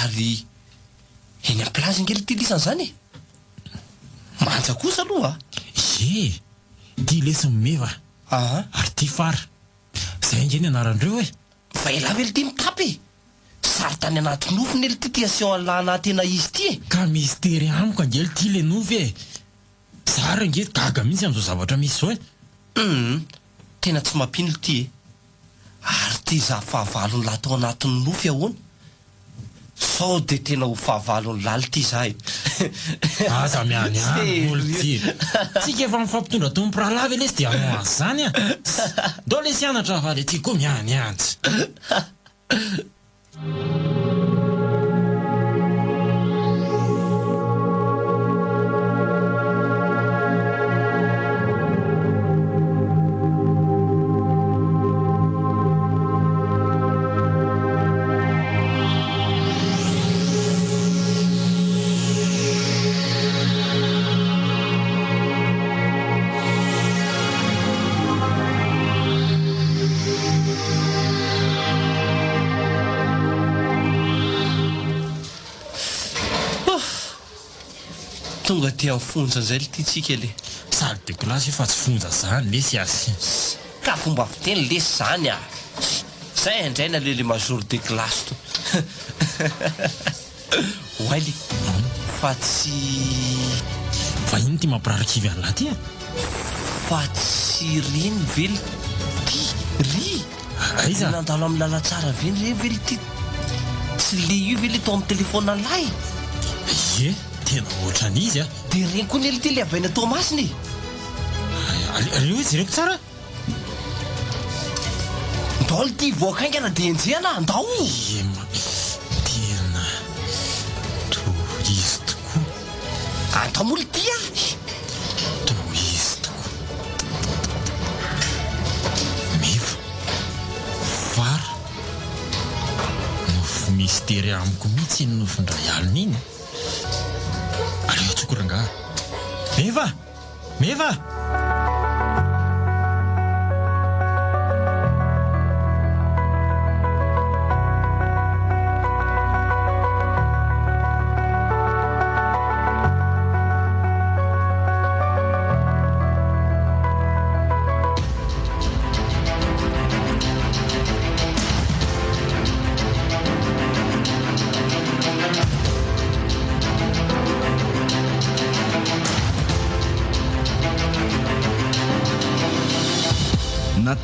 Ary eny am plage nge lty lisany zany e. Manja kosa aloha a. Ie! Ty lesy meva. Ary ty fara. Zay ange ny anaran-dreo e! Fa elah ve lty mitapy e! Sary tany anaty nofy ne lty ty aseho anlah anah tena izy ty e! Ka mistery amiko ange lty le nofy e! Za ary ange gaga mihitsy amzao zavatra misy zao e! Humm! Tena tsy mampino lty e! Ary ty za fahavalon'lah tao anatin'ny nofy ahoana? Sao dia tena ho fahavalon'i Laly ity za e! Aza mianiany olo ty e! Tsika efa mifampitondra toy ny mpirahalahy ve lesy dia hanao an'izany a! Ndao lesy hianatra fa le ty koa mianiany tsy. Tonga aty amin'ny fonja indray lty tsika le. Salle de classe io fa tsy fonja zany lesy a. Ka fomba fiteny lesy zany a! Zay indray naleo le major de classe to. Oay le fa tsy. Fa ino ty mampirary kivy an'lah ty a? Fa tsy reny ve lty ry? Aiza? Le nandalo amin'ny lalantsara ve reny ve lty? Tsy le io ve le tao amin'ny telephone an'lah e? Ie, tena ohatran'izy a! De reny koa ne lty le avy any Toamasina e? Aleo hoe jereko tsara. Ndao lty hivoaka haingana dia enjehana a! Ndao! Ema, tena tohizo tokoa. Andao moa lty a! Tohizo tokoa. Meva, fara, nofy mistery amiko mihitsy iny nofin-dray alina iny. Aleo antsoiko rangahy. Meva! Meva!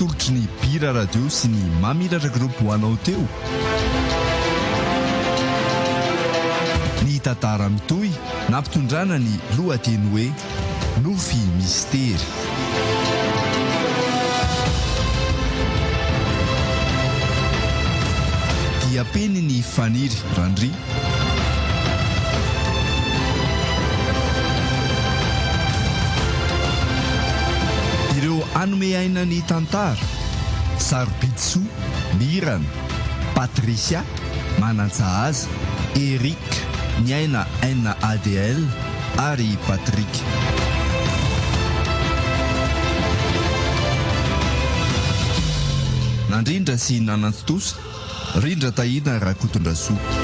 Natolotry ny Bira Radio sy ny Mamiratra Group ho anao teo ny tantara mitohy nampitondrana ny lohateny hoe Nofy Mistery. Diam-penin'i Faniry Randria. Ireo hanome aina ny tantara, Sarobidisoa, Mirana, Patricia, Manantsahaza, Eric, Niaina NADL ary Patrick. Nandrindra sy nanantontosa, Rindra Tahiana Rakotondrasoa.